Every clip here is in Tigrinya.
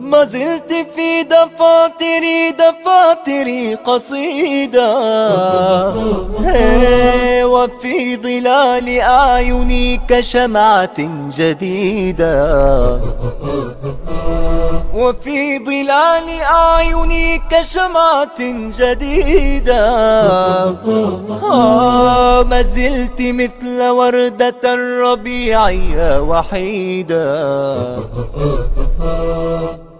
ما زلت في دفاتري، دفاتري قصيدة. هي، وفي ظلال أعيني كشمعة جديدة. وفي ظلال أعيني كشمعة جديدة. آه، ما زلت مثل وردة الربيع يا وحيدة.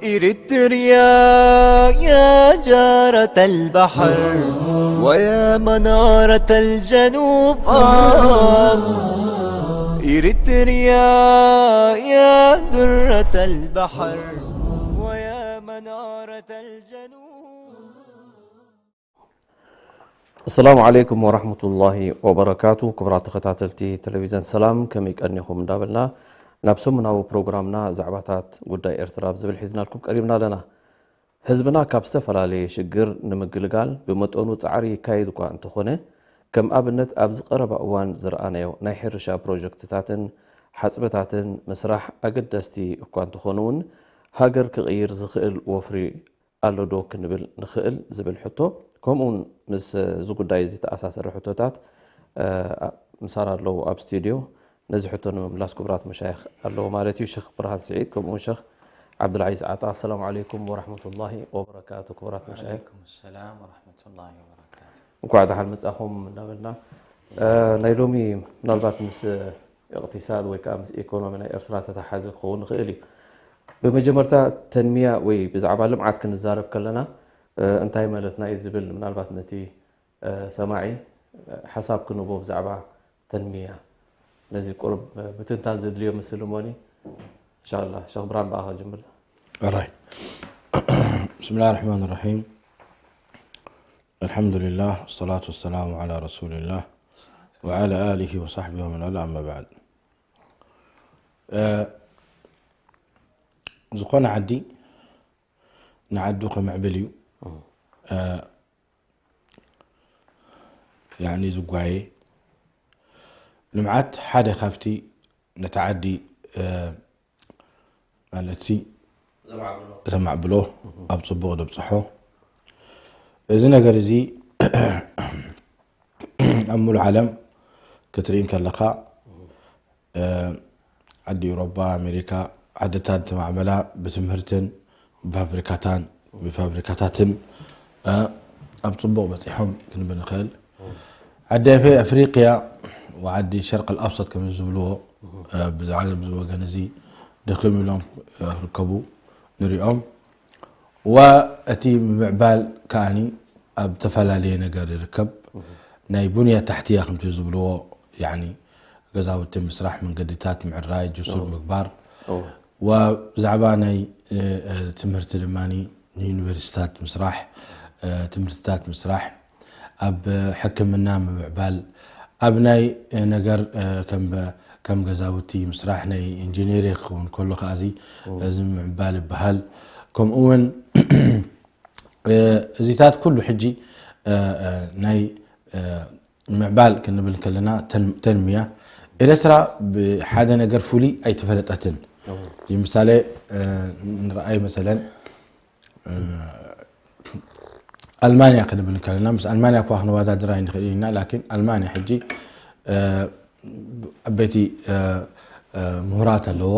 إريتريا يا جارة البحر ويا منارة الجنوب، آه. إريتريا يا درة البحر ويا منارة الجنوب. ኣሰላሙ ዓለይኩም ወራህመቱላሂ ወበረካቱ። ክቡራት ተኸታተልቲ ቴሌቪዝን ሰላም፣ ከመይ ቀኒኹም እንዳበልና ናብ ሰሙናዊ ፕሮግራምና ዛዕባታት ጉዳይ ኤርትራ ኣብ ዝብል ሒዝናልኩም ቀሪብና ኣለና። ህዝብና ካብ ዝተፈላለየ ሽግር ንምግልጋል ብመጠኑ ጻዕሪ ይካየድ እኳ እንተኾነ፣ ከም ኣብነት ኣብዚ ቀረባ እዋን ዝረኣናዮ ናይ ሕርሻ ፕሮጀክትታትን ሓጽብታትን ምስራሕ ኣገደስቲ እኳ እንተኾኑ እውን፣ ሃገር ክቕይር ዝኽእል ወፍሪ ኣሎ ዶ ክንብል ንኽእል ዝብል ሕቶ፣ ከምኡውን ምስ እዚ ጉዳይ እዚ ተኣሳሰሪ ሕቶታት ምሳና ኣለዉ ኣብ ስቱድዮ። ነዚ ሕቶ ንምምላስ ክቡራት መሻይኽ ኣለዉ ማለት እዩ። ሸኽ ብርሃን ስዒድ ከምኡውን ሸኽ ዓብዱልዓዚዝ ዓጣ። ኣሰላሙ ዓለይኩም ወራህመቱላሂ ወበረካቱ። ክቡራት መሻይኽ፣ ሰላም ወራህመቱላሂ ወበረካቱ። እንኳዕ ደሓን መጻኹም እናበልና፣ እ፣ ናይ ሎሚ ምናልባት ምስ እቕቲሳድ ወይ ከዓ ምስ ኢኮኖሚ ናይ ኤርትራ ተተሓዘ ክኸውን ይኽእል እዩ። ብመጀመርታ ተንሚያ ወይ ብዛዕባ ልምዓት ክንዛረብ ከለና፣ እ፣ እንታይ ማለትና እዩ ዝብል ምናልባት ነቲ፣ እ፣ ሰማዒ፣ እ፣ ሓሳብ ክንቦ ብዛዕባ ተንሚያ። ነዚ ቁሩብ፣ እ፣ ምትንታን ዘድልዮ ምስል እሞኒ፣ እንሻላ ሸኽ ብርሃን ብኣኻ ጀምር። ራይ ብስምላህ ራሕማን ራሒም። ኣልሓምዱሊላህ ወሰላቱ ወሰላሙ ዓላ ረሱሊላህ ወዓላ ኣሊሂ ወሳሕቢሂ ወመን ዋላ፣ ኣማ ባዕድ። እ፣ ዝኾነ ዓዲ ንዓዱ ከምዕብል እዩ፣ እ፣ ያኒ ዝጓየ። ልምዓት ሓደ ካብቲ ነቲ ዓዲ፣ እ፣ ማለት ሲ ዘማዕብሎ ኣብ ጽቡቕ ዘብጽሖ። እዚ ነገር እዚ ኣብ ሙሉእ ዓለም ክትርኢ እንከለኻ፣ እ፣ ዓዲ ኤውሮጳ፣ ኣሜሪካ፣ ዓድታት ዝተማዕበላ ብትምህርትን ብፋብሪካታን ብፋብሪካታትን፣ እ፣ ኣብ ጽቡቕ በጺሖም ክንብል ንኽእል። ዓዲ ኣፍ-፣ ኣፍሪቅያ ወዓዲ ሸርቅ ኣልኣውሰጥ ከም ዝብልዎ፣ እ፣ ብዛዕባ እዚ ወገን እዚ ድኽም ኢሎም፣ እ፣ ክርከቡ ንሪኦም። ወእቲ ምምዕባል ከኣኒ ኣብ ዝተፈላለየ ነገር ይርከብ። ናይ ቡንያ ታሕትያ ከምቲ ዝብልዎ፣ ያኒ ገዛውቲ ምስራሕ፣ መንገድታት ምዕራይ፣ ጅሱር ምግባር፣ ወብዛዕባ ናይ፣ እ፣ እ፣ ትምህርቲ ድማ ንዩኒቨርሲታት ምስራሕ፣ እ፣ ትምህርትታት ምስራሕ፣ ኣብ ሕክምና ምምዕባል፣ ኣብ ናይ፣ እ፣ ነገር፣ እ፣ ከም በ-፣ ከም ገዛውቲ ምስራሕ፣ ናይ ኢንጂነሪ ክኸውን ከሎ ከኣዚ እዚ ምምዕባል ይበሃል። ከምኡ እውን፣ እ፣ እዚታት ኩሉ ሕጂ፣ እ፣ እ፣ ናይ፣ እ፣ ምዕባል ክንብል ከለና ተን-፣ ተንሚያ ኤርትራ ብሓደ ነገር ፍሉይ ኣይተፈለጠትን። ንምሳሌ፣ እ፣ ንረኣይ መሰለን፣ እ፣ ኣልማንያ ክንብል ከለና፣ ምስ ኣልማንያ እኳ ክንወዳደር ኣይንኽእል ኢና፣ ላኪን ኣልማንያ ሕጂ፣ እ፣ ዓበይቲ፣ እ፣ እ፣ ምሁራት ኣለዋ፣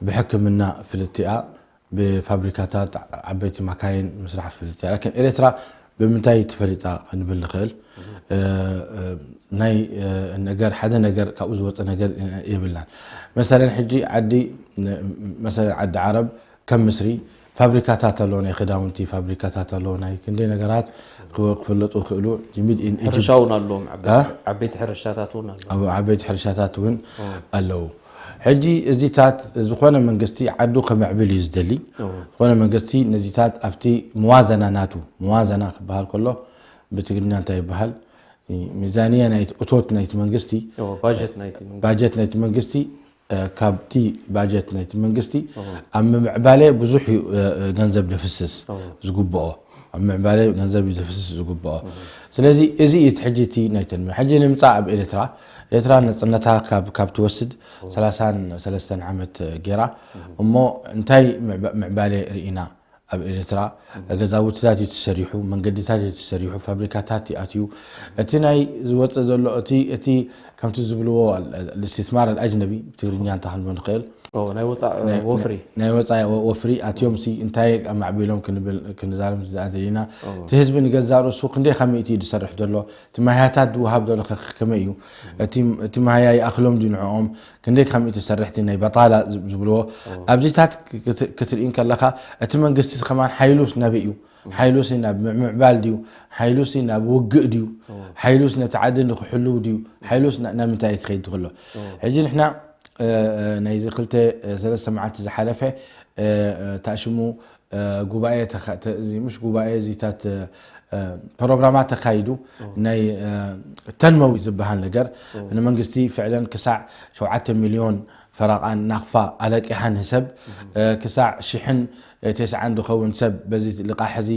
ብሕክምና ፍልጥቲ እያ፣ ብፋብሪካታት ዓበይቲ ማካይን ምስራሕ ፍልጥቲ እያ። ላኪን ኤርትራ ብምንታይ ተፈሊጣ ክንብል ንኽእል? እ፣ እ፣ ናይ፣ እ፣ ነገር፣ ሓደ ነገር ካብኡ ዝወፀ ነገር የብልናን። መሰለን ሕጂ ዓዲ፣ መሰለን ዓዲ ዓረብ ከም ምስሪ ፋብሪካታት ኣለዎ፣ ናይ ክዳውንቲ ፋብሪካታት ኣለዎ፣ ናይ ክንደይ ነገራት ክወ-፣ ክፍለጡ ክእሉ። ጅሚድ ኢን ኢጅፕት። ሕርሻ እውን ኣለዎም፣ ዓበይቲ፣ እ? ዓበይቲ ሕርሻታት እውን ኣለዎም። ኣብ ዓበይቲ ሕርሻታት እውን ኣለዉ። ሕጂ እዚታት ዝኾነ መንግስቲ ዓዱ ከመዕብል እዩ ዝደሊ። ዝኾነ መንግስቲ ነዚታት ኣብቲ መዋዘና ናቱ፣ መዋዘና ክበሃል ከሎ ብትግርኛ እንታይ ይበሃል? ሚዛንያ ናይ እቶት ናይቲ መንግስቲ ባጀት ናይቲ መንግስቲ ባጀት ናይቲ መንግስቲ ካብቲ ባጀት ናይቲ መንግስቲ ኣብ ምምዕባለ ብዙሕ እዩ ገንዘብ ደፍስስ ዝግብኦ ኣብ ምዕባለ ገንዘብ እዩ ደፍስስ ዝግብኦ ስለዚ እዚ እዩ ሕጂ እቲ ናይ ተንሚ ሕጂ ንምፃእ ኣብ ኤርትራ ኤርትራ ነፅነታ ካብ ትወስድ ሰላሳን ሰለስተን ዓመት ገይራ እሞ እንታይ ምዕባለ ርኢና ኣብ ኤርትራ ገዛውትታት እዩ ተሰሪሑ መንገድታት እዩ ተሰሪሑ ፋብሪካታት ይኣትዩ እቲ ናይ ዝወፅእ ዘሎ እቲ እቲ ከምቲ ዝብልዎ እስትትማር ኣጅነቢ ትግርኛ እንታ ክንብል ንኽእል ናይ ወፃእ ወፍሪ ናይ ወፃኢ ወፍሪ ኣትዮም ሲ እንታይ ኣማዕቢሎም ክንብል ክንዛረብ ዝኣደሊና እቲ ህዝቢ ንገዛ ርእሱ ክንደይ ካብ ሚእቲ እዩ ዝሰርሕ ዘሎ እቲ ማህያታት ዝወሃብ ዘሎ ከመይ እዩ እቲ ማህያ ይኣኽሎም ድዩ ንዕኦም ክንደይ ካብ ሚእቲ ዝሰርሕ እቲ ናይ በጣላ ዝብልዎ ኣብዚታት ክትርኢ ከለካ እቲ መንግስቲ ከማን ሓይሉስ ናበይ እዩ ሓይሉሲ ናብ ምዕባል ድዩ ሓይሉሲ ናብ ውግእ ድዩ ሓይሉስ ነቲ ዓዲ ንክሕልው ድዩ ሓይሉስ ናብ ምንታይ ክኸይድ ትኽእሎ ሕጂ ንሕና ናይዚ ክልተ ሰለስተ መዓልቲ ዝሓለፈ ታሽሙ ጉባኤ ምሽ ጉባኤ እዚታት ፕሮግራማት ተካይዱ ናይ ተንመዊ ዝበሃል ነገር ንመንግስቲ ፍዕለን ክሳዕ ሸውዓተ ሚልዮን ፈረቓን ናቕፋ ኣለቂሓ ንሰብ ክሳዕ ሽሕን ተስዓን ዝኸውን ሰብ በዚ ልቓሕ እዚ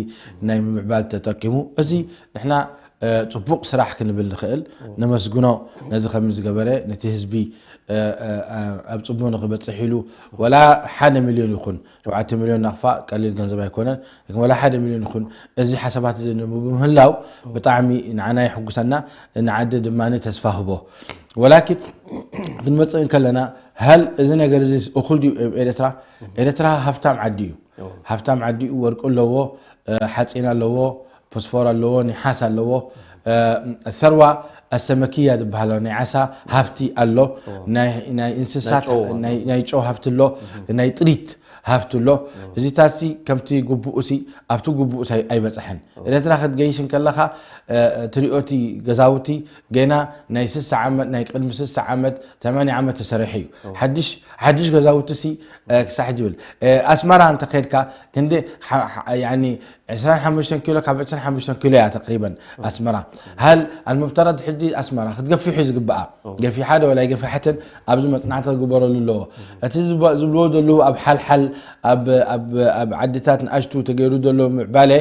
ናይ ምምዕባል ተጠቂሙ እዚ ንሕና ፅቡቕ ስራሕ ክንብል ንኽእል ነመስግኖ ነዚ ከም ዝገበረ ነቲ ህዝቢ ኣብ ፅቡቕ ንክበፅሕ ኢሉ ወላ ሓደ ሚልዮን ይኹን ሸውዓተ ሚልዮን ናቕፋ ቀሊል ገንዘብ ኣይኮነን ወላ ሓደ ሚልዮን ይኹን እዚ ሓሳባት እዚ ንብምህላው ብጣዕሚ ንዓና ይሕጉሰና ንዓዲ ድማ ተስፋ ህቦ ወላኪን ክንመፅእ እንከለና ሃል እዚ ነገር እዚ እኩል ድዩ ኤርትራ ኤርትራ ሃፍታም ዓዲ እዩ ሃፍታም ዓዲ እዩ ወርቂ ኣለዎ ሓፂን ኣለዎ ፎስፎር ኣለዎ ኒሓስ ኣለዎ ሰርዋ ኣሰመክያ ዝበሃሎ ናይ ዓሳ ሃፍቲ ኣሎ ናይ እንስሳት ናይ ጨው ሃፍቲ ኣሎ ናይ ጥሪት ሃፍቲ ኣሎ እዚታሲ ከምቲ ግቡኡሲ ኣብቲ ግቡኡስ ኣይበፅሐን ኤርትራ ክትገይሽ እንከለካ ትሪኦቲ ገዛውቲ ገና ናይ ስሳ ዓመት ናይ ቅድሚ ስሳ ዓመት ተማንያ ዓመት ተሰርሐ እዩ ሓድሽ ሓድሽ ገዛውቲ ሲ ክሳሕ ይብል ኣስመራ እንተኸድካ ክንደ ዕስራን ሓሙሽተን ኪሎ ካብ ዕስራን ሓሙሽተን ኪሎ እያ ተቅሪበን ኣስመራ ሃል ኣልሙፍተረድ ሕጂ ኣስመራ ክትገፊሑ ዝግበኣ ገፊሓ ዶ ወላይ ገፊሐትን ኣብዚ መፅናዕቲ ክግበረሉ ኣለዎ እቲ ዝብልዎ ዘለዉ ኣብ ሓልሓል ኣብ ዓድታት ንኣሽቱ ተገይሩ ዘሎ ምዕባለ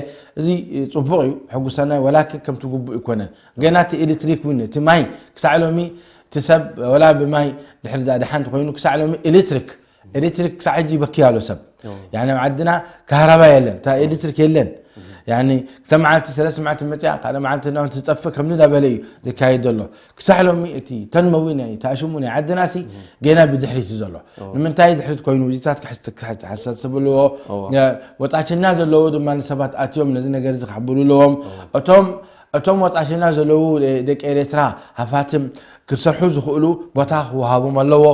እዚ ፅቡቅ እዩ ሕጉሰናይ ወላኪን ከምቲ ግቡእ ይኮነን ገና እቲ ኤሌክትሪክ እውን እቲ ማይ ክሳዕ ሎሚ እቲ ሰብ ወላ ብማይ ድሕሪ ደሓን እንተኮይኑ ክሳዕ ሎሚ ኤሌክትሪክ ኤሌክትሪክ ክሳዕ ሕጂ ይበኪ ኣሎ ሰብ ያኒ ኣብ ዓድና ካህረባ የለን እታ ኤሌክትሪክ የለን ያኒ ክልተ መዓልቲ ሰለስተ መዓልቲ መፅያ ካልእ መዓልቲ ና ትጠፍእ ከምዚ ዳበለ እዩ ዝካየድ ዘሎ ክሳዕ ሎሚ እቲ ተንመዊ ናይ ተኣሽሙ ናይ ዓድና ሲ ገና ብድሕሪት እዩ ዘሎ ንምንታይ ድሕሪት ኮይኑ እዚታት ክሓሳስብልዎ ወፃችና ዘለዎ ድማ ንሰባት ኣትዮም ነዚ ነገር እዚ ክሕብሩ ኣለዎም እቶም እቶም ወፃሽና ዘለዉ ደቂ ኤርትራ ሃፋትም ክሰርሑ ዝኽእሉ ቦታ ክወሃቦም ኣለዎ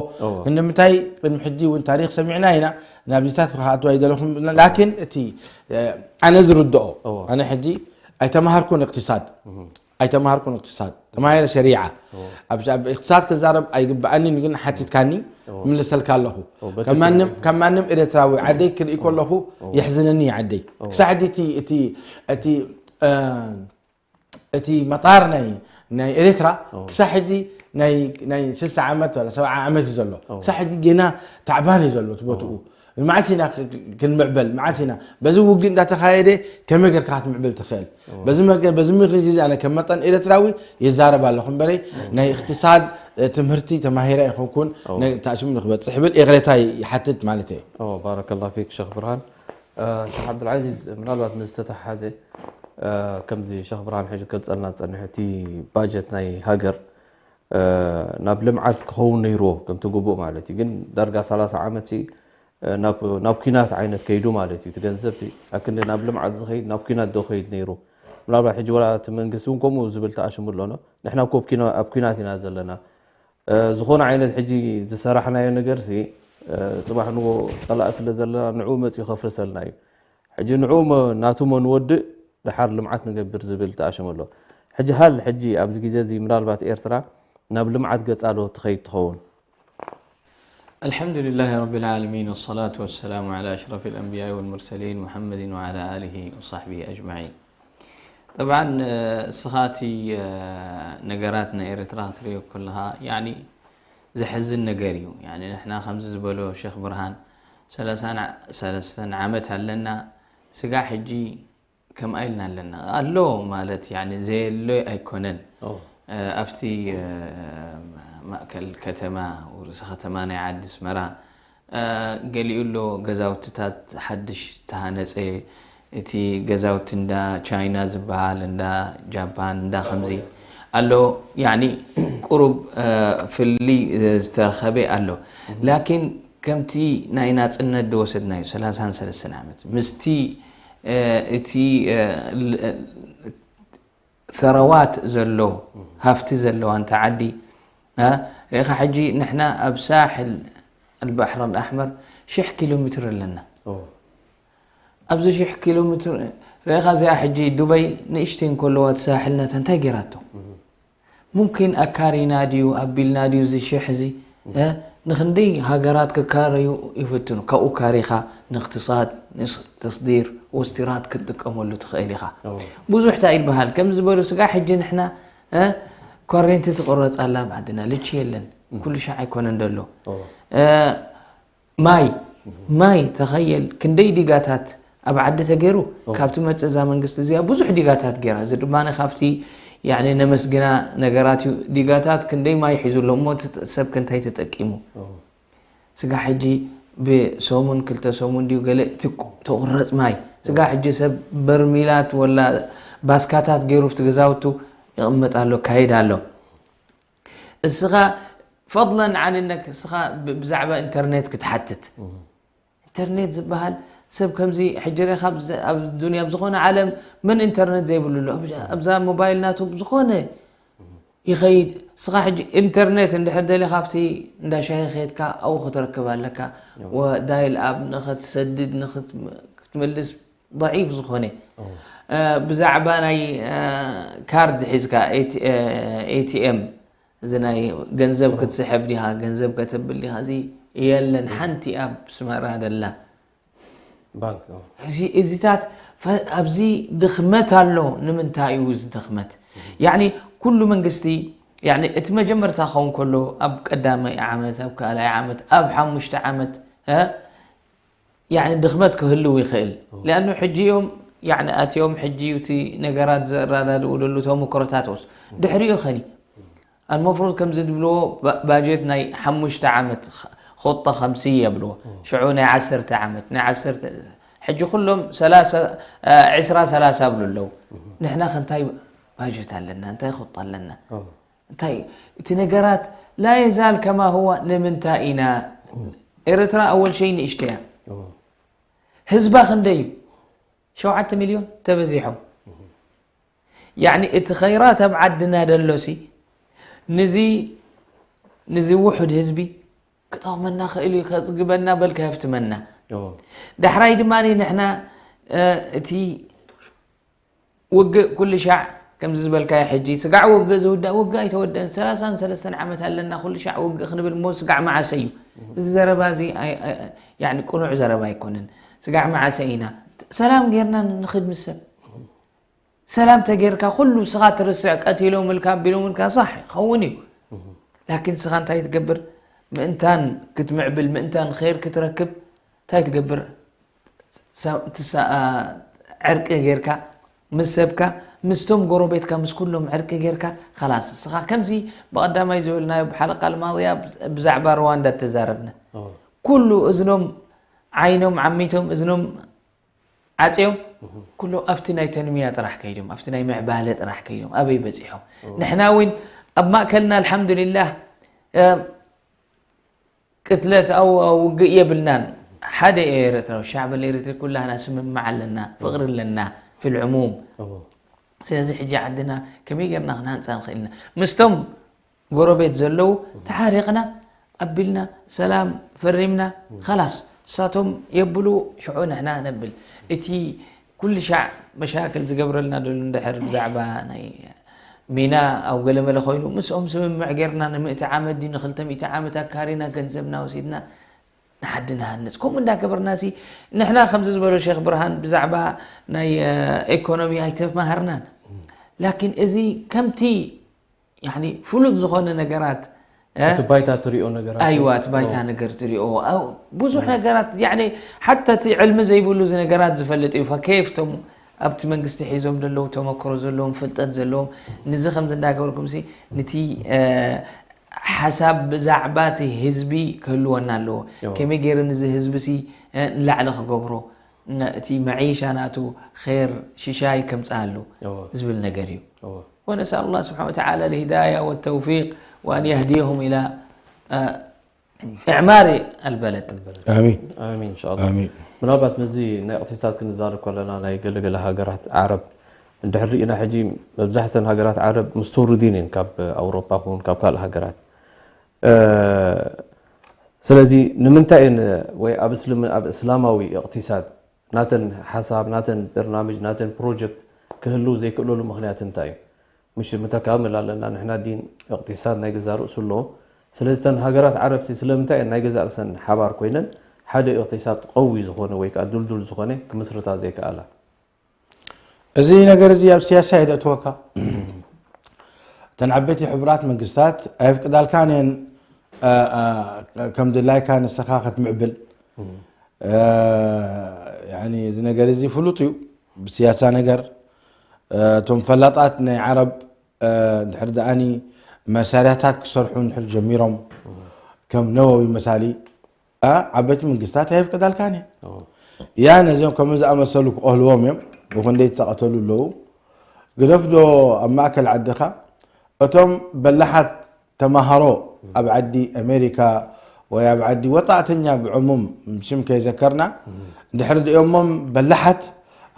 እንምንታይ ቅድሚ ሕጂ እውን ታሪክ ሰሚዕና ኢና ናብዚታት ክኣቱ ኣይደለኹም ላኪን እቲ ኣነ ዝርድኦ ኣነ ሕጂ ኣይተማሃርኩን እቅትሳድ ኣይተማሃርኩን እቅትሳድ ተማሂረ ሸሪዓ ኣብ እቅትሳድ ክዛረብ ኣይግብኣኒን ግን ሓቲትካኒ ምልሰልካ ኣለኹ ካብ ማንም ኤርትራዊ ዓደይ ክርኢ ከለኹ የሕዝነኒ ዓደይ ክሳዕ ሕጂ እቲ እቲ እቲ መጣር ናይ ናይ ኤርትራ ክሳብ ሕጂ ናይ ናይ ስሳ ዓመት ወላ ሰብዓ ዓመት እዩ ዘሎ ክሳብ ሕጂ ጌና ታዕባን እዩ ዘሎ እቲ ቦትኡ መዓስ ኢና ክንምዕበል መዓስ ኢና በዚ ውግእ እንዳተኻየደ ከመይ ገርካ ክትምዕብል ትኽእል በዚ ምክንያት እዚ ኣነ ከም መጠን ኤርትራዊ ይዛረብ ኣለኹ እምበረይ ናይ እቅትሳድ ትምህርቲ ተማሂረ ይኾንኩን ተኣሽሙ ንክበፅሕ ብል ይቕሬታ ይሓትት ማለት እየ ባረከላ ፊክ ሸክ ብርሃን ሸክ ዓብዱልዓዚዝ ምናልባት ምስ ዝተተሓሓዘ ከምዚ ሸክ ብርሃን ሕጂ ገልፀልና ዝፀንሐ እቲ ባጀት ናይ ሃገር ናብ ልምዓት ክኸውን ነይርዎ ከምቲ ግቡእ ማለት እዩ ግን ዳርጋ ሰላሳ ዓመት ናብ ኩናት ዓይነት ከይዱ ማለት እዩ እቲ ገንዘብ ኣክንዲ ናብ ልምዓት ዝኸይድ ናብ ኩናት ዶ ከይድ ነይሩ ምናልባት ሕጂ ወላ እቲ መንግስቲ እውን ከምኡ ዝብል ተኣሽሙ ኣሎኖ ንሕና ኣብ ኩናት ኢና ዘለና ዝኾነ ዓይነት ሕጂ ዝሰራሕናዮ ነገር ሲ ፅባሕ ንጎ ፀላእ ስለ ዘለና ንዕኡ መፅኡ ከፍርሰልና እዩ ሕጂ ንዕኡ ናቱ መንወድእ ድሓር ልምዓት ንገብር ዝብል ተኣሽሙ ኣሎ ሕጂ ሃል ሕጂ ኣብዚ ግዜ እዚ ምናልባት ኤርትራ ናብ ልምዓት ገፃ ዶ ትኸይድ ትኸውን الحمد لله رب العالمين والصلاة والسلام على أشرف الأنبياء والمرسلين محمد وعلى آله وصحبه أجمعين طبعا እስኻ እቲ ነገራት ናይ ኤርትራ ክትሪኦ ከለኻ ያኒ ዘሕዝን ነገር እዩ። ያኒ ንሕና ከምዚ ዝበሎ ሸኽ ብርሃን ሰላሳን ሰለስተን ዓመት ኣለና። ስጋ ሕጂ ከምኣ ኢልና ኣለና ኣሎ ማለት ያኒ ዘየሎ ኣይኮነን። ኣብቲ ማእከል ከተማ ርእሰ ከተማ ናይ ዓዲ ኣስመራ ገሊኡ ኣሎ ገዛውትታት ሓድሽ ተሃነፀ። እቲ ገዛውቲ እንዳ ቻይና ዝበሃል እንዳ ጃፓን እንዳ ከምዚ ኣሎ። ያኒ ቁሩብ ፍሊ ዝተረኸበ ኣሎ። ላኪን ከምቲ ናይ ናፅነት ዝወሰድናዮ ሰላሳን ሰለስተን ዓመት ምስቲ እቲ ተረዋት ዘሎ ሃፍቲ ዘለዋ እንተ ዓዲ ርኢኻ ሕጂ ንሕና ኣብ ሳሕል ኣልባሕር ኣልኣሕመር ሽሕ ኪሎ ሜትር ኣለና። ኣብዚ ሽሕ ኪሎ ሜትር ርኢኻ እዚኣ ሕጂ ዱበይ ንእሽተይ እንከለዋ እቲ ሳሕል ናታ እንታይ ገይራቶ? ሙምኪን ኣካሪና ድዩ ኣቢልና ድዩ እዚ ሽሕ እዚ ንክንደይ ሃገራት ክካረዩ ይፍትኑ። ካብኡ ካሪኻ ንእክትሳድ ተስዲር ወስቲራት ክትጥቀመሉ ትኽእል ኢኻ። ብዙሕ ታይ ይበሃል ከም ዝበሉ ስጋ ሕጂ ንሕና ኮሬንቲ ትቕረፅ ኣላ ብዓድና ልቺ የለን። ኩሉ ሻዕ ኣይኮነን ደሎ ማይ ማይ ተኸየል ክንደይ ዲጋታት ኣብ ዓዲ ተገይሩ ካብ ትመፅእ እዛ መንግስቲ እዚኣ ብዙሕ ዲጋታት ገይራ። እዚ ድማ ካብቲ ያኒ ነመስግና ነገራት እዩ። ዲጋታት ክንደይ ማይ ሒዙ ኣሎ እሞ ሰብ ክንታይ ተጠቂሙ? ስጋ ሕጂ ብሰሙን ክልተ ሰሙን ድዩ ገለ ትቁረፅ ማይ ስጋ ሕጂ ሰብ በርሚላት ወላ ባስካታት ገይሩ ፍቲ ገዛውቱ ይቕመጥ ኣሎ ካይድ ኣሎ። እስኻ ፈضلا عن انك እስኻ ብዛዕባ ኢንተርኔት ክትሓትት ኢንተርኔት ዝበሃል ሰብ ከምዚ ሕጂ ርኢኻ ኣብ ዱንያ ኣብ ዝኾነ ዓለም መን ኢንተርኔት ዘይብሉ ኣሎ ኣብዛ ሞባይል ናቱ ዝኾነ ይኸይድ። እስኻ ሕጂ ኢንተርኔት እንድሕር ደሊኻ ኣብቲ እንዳ ሻሂ ከይድካ ኣብኡ ክትረክብ ኣለካ። ዳይል ኣብ ንኽትሰድድ ክትምልስ ضعيف ዝኾነ ብዛዕባ ናይ ካርድ ሒዝካ ኤቲኤም እዚ ናይ ገንዘብ ክትስሕብ ዲኻ ገንዘብ ከተብል ዲኻ እዚ የለን። ሓንቲ ኣብ ስመራ ደላ ባንክ እዚታት ኣብዚ ድኽመት ኣሎ። ንምንታይ እዩ እዚ ድኽመት? ያኒ ኩሉ መንግስቲ ያኒ እቲ መጀመርታ ክኸውን ከሎ ኣብ ቀዳማይ ዓመት ኣብ ካልኣይ ዓመት ኣብ ሓሙሽተ ዓመት ያኒ ድኽመት ክህልው ይኽእል። ሊኣኑ ሕጂ እዮም ያኒ ኣትዮም ሕጂ እዩ እቲ ነገራት ዘረዳድኡ ደሉ ተሞክሮታት ወስ ድሕሪኡ ኸኒ ኣልመፍሩድ ከምዚ ዝብልዎ ባጀት ናይ ሓሙሽተ ዓመት ኹጣ ከምሲ የብልዎ ሽዑ ናይ ዓሰርተ ዓመት ናይ ዓሰርተ ሕጂ ኩሎም ሰላሳ ዕስራ ሰላሳ ብሉ ኣለዉ። ንሕና ከንታይ ባጀት ኣለና እንታይ ኹጣ ኣለና እንታይ እቲ ነገራት ላ የዛል ከማ ህዋ ንምንታይ ኢና ኤርትራ ኣወል ሸይ ንእሽተያ ህዝባ ክንደይ እዩ ሸውዓተ ሚልዮን ተበዚሖም ያኒ እቲ ኸይራት ኣብ ዓድና ደሎሲ ንዚ ንዚ ውሑድ ህዝቢ ክጠቕመና ክእል እዩ ከፅግበና በልካ የፍትመና ዳሕራይ ድማ ንሕና እቲ ውግእ ኩሉ ሻዕ ከምዚ ዝበልካዮ ሕጂ ስጋዕ ውግእ ዝውዳእ ውግእ ኣይተወደአን ሰላሳን ሰለስተን ዓመት ኣለና ኩሉ ሻዕ ውግእ ክንብል እሞ ስጋዕ መዓሰ እዩ እዚ ዘረባ እዚ ቅኑዕ ዘረባ ኣይኮነን ስጋዕ መዓሰ ኢና ሰላም ጌርና ንኽድ ምስ ሰብ ሰላም ተጌርካ ኩሉ ስኻ ትርስዕ ቀቲሎምልካ ኣቢሎምልካ ሳሕ ይኸውን እዩ ላኪን ስኻ እንታይ ትገብር ምእንታን ክትምዕብል ምእንታን ር ክትረክብ እንታይ ትገብር ዕርቂ ጌርካ ምስ ሰብካ ምስቶም ጎረቤትካ ምስ ኩሎም ዕርቂ ጌርካ ላስ ስኻ ከምዚ ብቐዳማይ ዝበልናዮ ብሓለቃ ልማያ ብዛዕባ ሩዋንዳ ተዛረብና ኩሉ እዝኖም ዓይኖም ዓሚቶም እዝኖም ዓፅዮም ኩሎም ኣብቲ ናይ ተንሚያ ጥራሕ ከይዶም ኣብቲ ናይ ምዕባለ ጥራሕ ከይዶም ኣበይ በፂሖም ንሕና እውን ኣብ ማእከልና ኣልሓምዱሊላህ ቅትለት ኣው ውግእ የብልናን ሓደ ኤረትራዊ ሻዕብ ኤረትሪ ኩላህና ስምምዕ ኣለና ፍቅሪ ኣለና ፊልዕሙም ስለዚ ሕጂ ዓድና ከመይ ጌርና ክንሃንፃ ንኽእል ኢና ምስቶም ጎረቤት ዘለዉ ተሓሪቕና ኣቢልና ሰላም ፈሪምና ኸላስ እሳቶም የብሉ ሽዑ ንሕና ነብል እቲ ኩሉ ሻዕ መሻክል ዝገብረልና ደሉ እንድሕር ብዛዕባ ናይ ሚና ኣብ ገለመለ ኮይኑ ምስኦም ስምምዕ ጌርና ንምእቲ ዓመት ድዩ ንክልተ ሚእቲ ዓመት ኣካሪና ገንዘብና ወሲድና ንዓዲ ንሃንፅ ከምኡ እንዳገበርና ሲ ንሕና ከምዚ ዝበሎ ሼክ ብርሃን ብዛዕባ ናይ ኢኮኖሚ ኣይተማሃርናን ላኪን እዚ ከምቲ ያኒ ፍሉጥ ዝኾነ ነገራት እ? እቲ ባይታ ትሪኦ ነገራት ኣይዋ እቲ ባይታ ነገር ትሪኦ ኣው ብዙሕ ነገራት ያኒ ሓታ እቲ ዕልሚ ዘይብሉ እዚ ነገራት ዝፈልጥ እዩ ፈከየፍቶም ኣብቲ መንግስቲ ሒዞም ዘለዉ ተመክሮ ዘለዎም ፍልጠት ዘለዎም ንዚ ከም ዝናገበርኩም ሲ ንቲ ሓሳብ ብዛዕባ እቲ ህዝቢ ክህልወና ኣለዎ ከመይ ገይሩ ንዚ ህዝቢ ሲ ንላዕሊ ክገብሮ እቲ መዒሻ ናቱ ር ሽሻይ ከምፅኣሉ ዝብል ነገር እዩ ونسأل الله سبحانه وتعالى الهداية والتوفيق وأن يهديهم إلى إعمار البلد. آمين. آمين إن شاء الله. آمين. ምናልባት ነዚ ናይ እቅትሳድ ክንዛረብ ከለና ናይ ገለገለ ሃገራት ዓረብ እንድሕር ርኢና ሕጂ መብዛሕተን ሃገራት ዓረብ ምስተውርዲን እየን ካብ ኣውሮፓ ኹን ካብ ካልእ ሃገራት ስለዚ ንምንታይ እየን ወይ ኣብ እስልም ኣብ እስላማዊ እቅትሳድ ናተን ሓሳብ ናተን በርናምጅ ናተን ፕሮጀክት ክህልው ዘይክእለሉ ምኽንያት እንታይ እዩ? ምሽ ምተካምል ኣለና ንሕና ዲን እቅትሳድ ናይ ገዛ ርእሱ ኣለዎ። ስለዚ ተን ሃገራት ዓረብ ሲ ስለምንታይ እየን ናይ ገዛ ርእሰን ሓባር ኮይነን ሓደ እቅትሳድ ቀዊ ዝኾነ ወይ ከዓ ዱልዱል ዝኾነ ክምስርታ ዘይከኣላ? እዚ ነገር እዚ ኣብ ሲያሳ እየ ደእትወካ። እተን ዓበይቲ ሕቡራት መንግስታት ኣየፍቅዳልካን እየን ከም ድላይካ ንስኻ ክትምዕብል። እዚ ነገር እዚ ፍሉጥ እዩ ብስያሳ ነገር እቶም ፈላጣት ናይ ዓረብ ድሕር ደኣኒ መሳርያታት ክሰርሑ እንድሕር ጀሚሮም ከም ነወዊ መሳሊ ዓበይቲ መንግስታት ኣየፍቅዳልካን እየ ያ ነዚኦም ከም ዝኣመሰሉ ክቐህልዎም እዮም ብክንደይ ተቐተሉ ኣለዉ ግደፍዶ ኣብ ማእከል ዓድኻ እቶም በላሓት ተማሃሮ ኣብ ዓዲ ኣሜሪካ ወይ ኣብ ዓዲ ወፃእተኛ ብዕሙም ሽም ከይዘከርና እንድሕር ድኦሞም በላሓት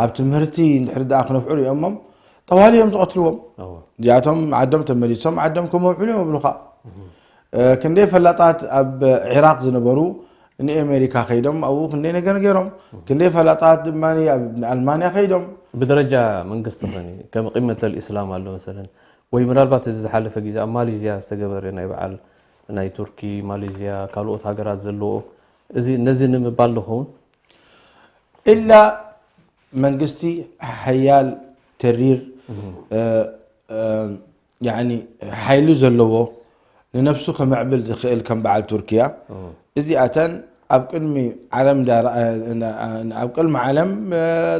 ኣብ ትምህርቲ እንድሕር ደኣ ክነፍዑ ሪኦሞም ጠዋሊ እዮም ዝቐትልዎም እዚኣቶም ዓዶም ተመሊሶም ዓዶም ከመውዕሉ እዮም ኣብሉኻ ክንደይ ፈላጣት ኣብ ዒራቅ ዝነበሩ ንኤሜሪካ ከይዶም ኣብኡ ክንደይ ነገር ገይሮም ክንደይ ፈላጣት ድማ ንኣልማንያ ከይዶም ብደረጃ መንግስቲ ኾኒ ከም ቂመተል ኢስላም ኣሎ መሰለን ወይ ምናልባት እዚ ዝሓለፈ ግዜ ኣብ ማሌዝያ ዝተገበረ ናይ በዓል ናይ ቱርኪ ማሌዝያ ካልኦት ሃገራት ዘለዎ እዚ ነዚ ንምባል ዝኸውን ኢላ መንግስቲ ሓያል ተሪር ሓይሉ ዘለዎ ንነፍሱ ክምዕብል ዝኽእል ከም በዓል ቱርኪያ እዚኣተን ኣብ ቅድሚ ዓለም ኣብ ቅድሚ ዓለም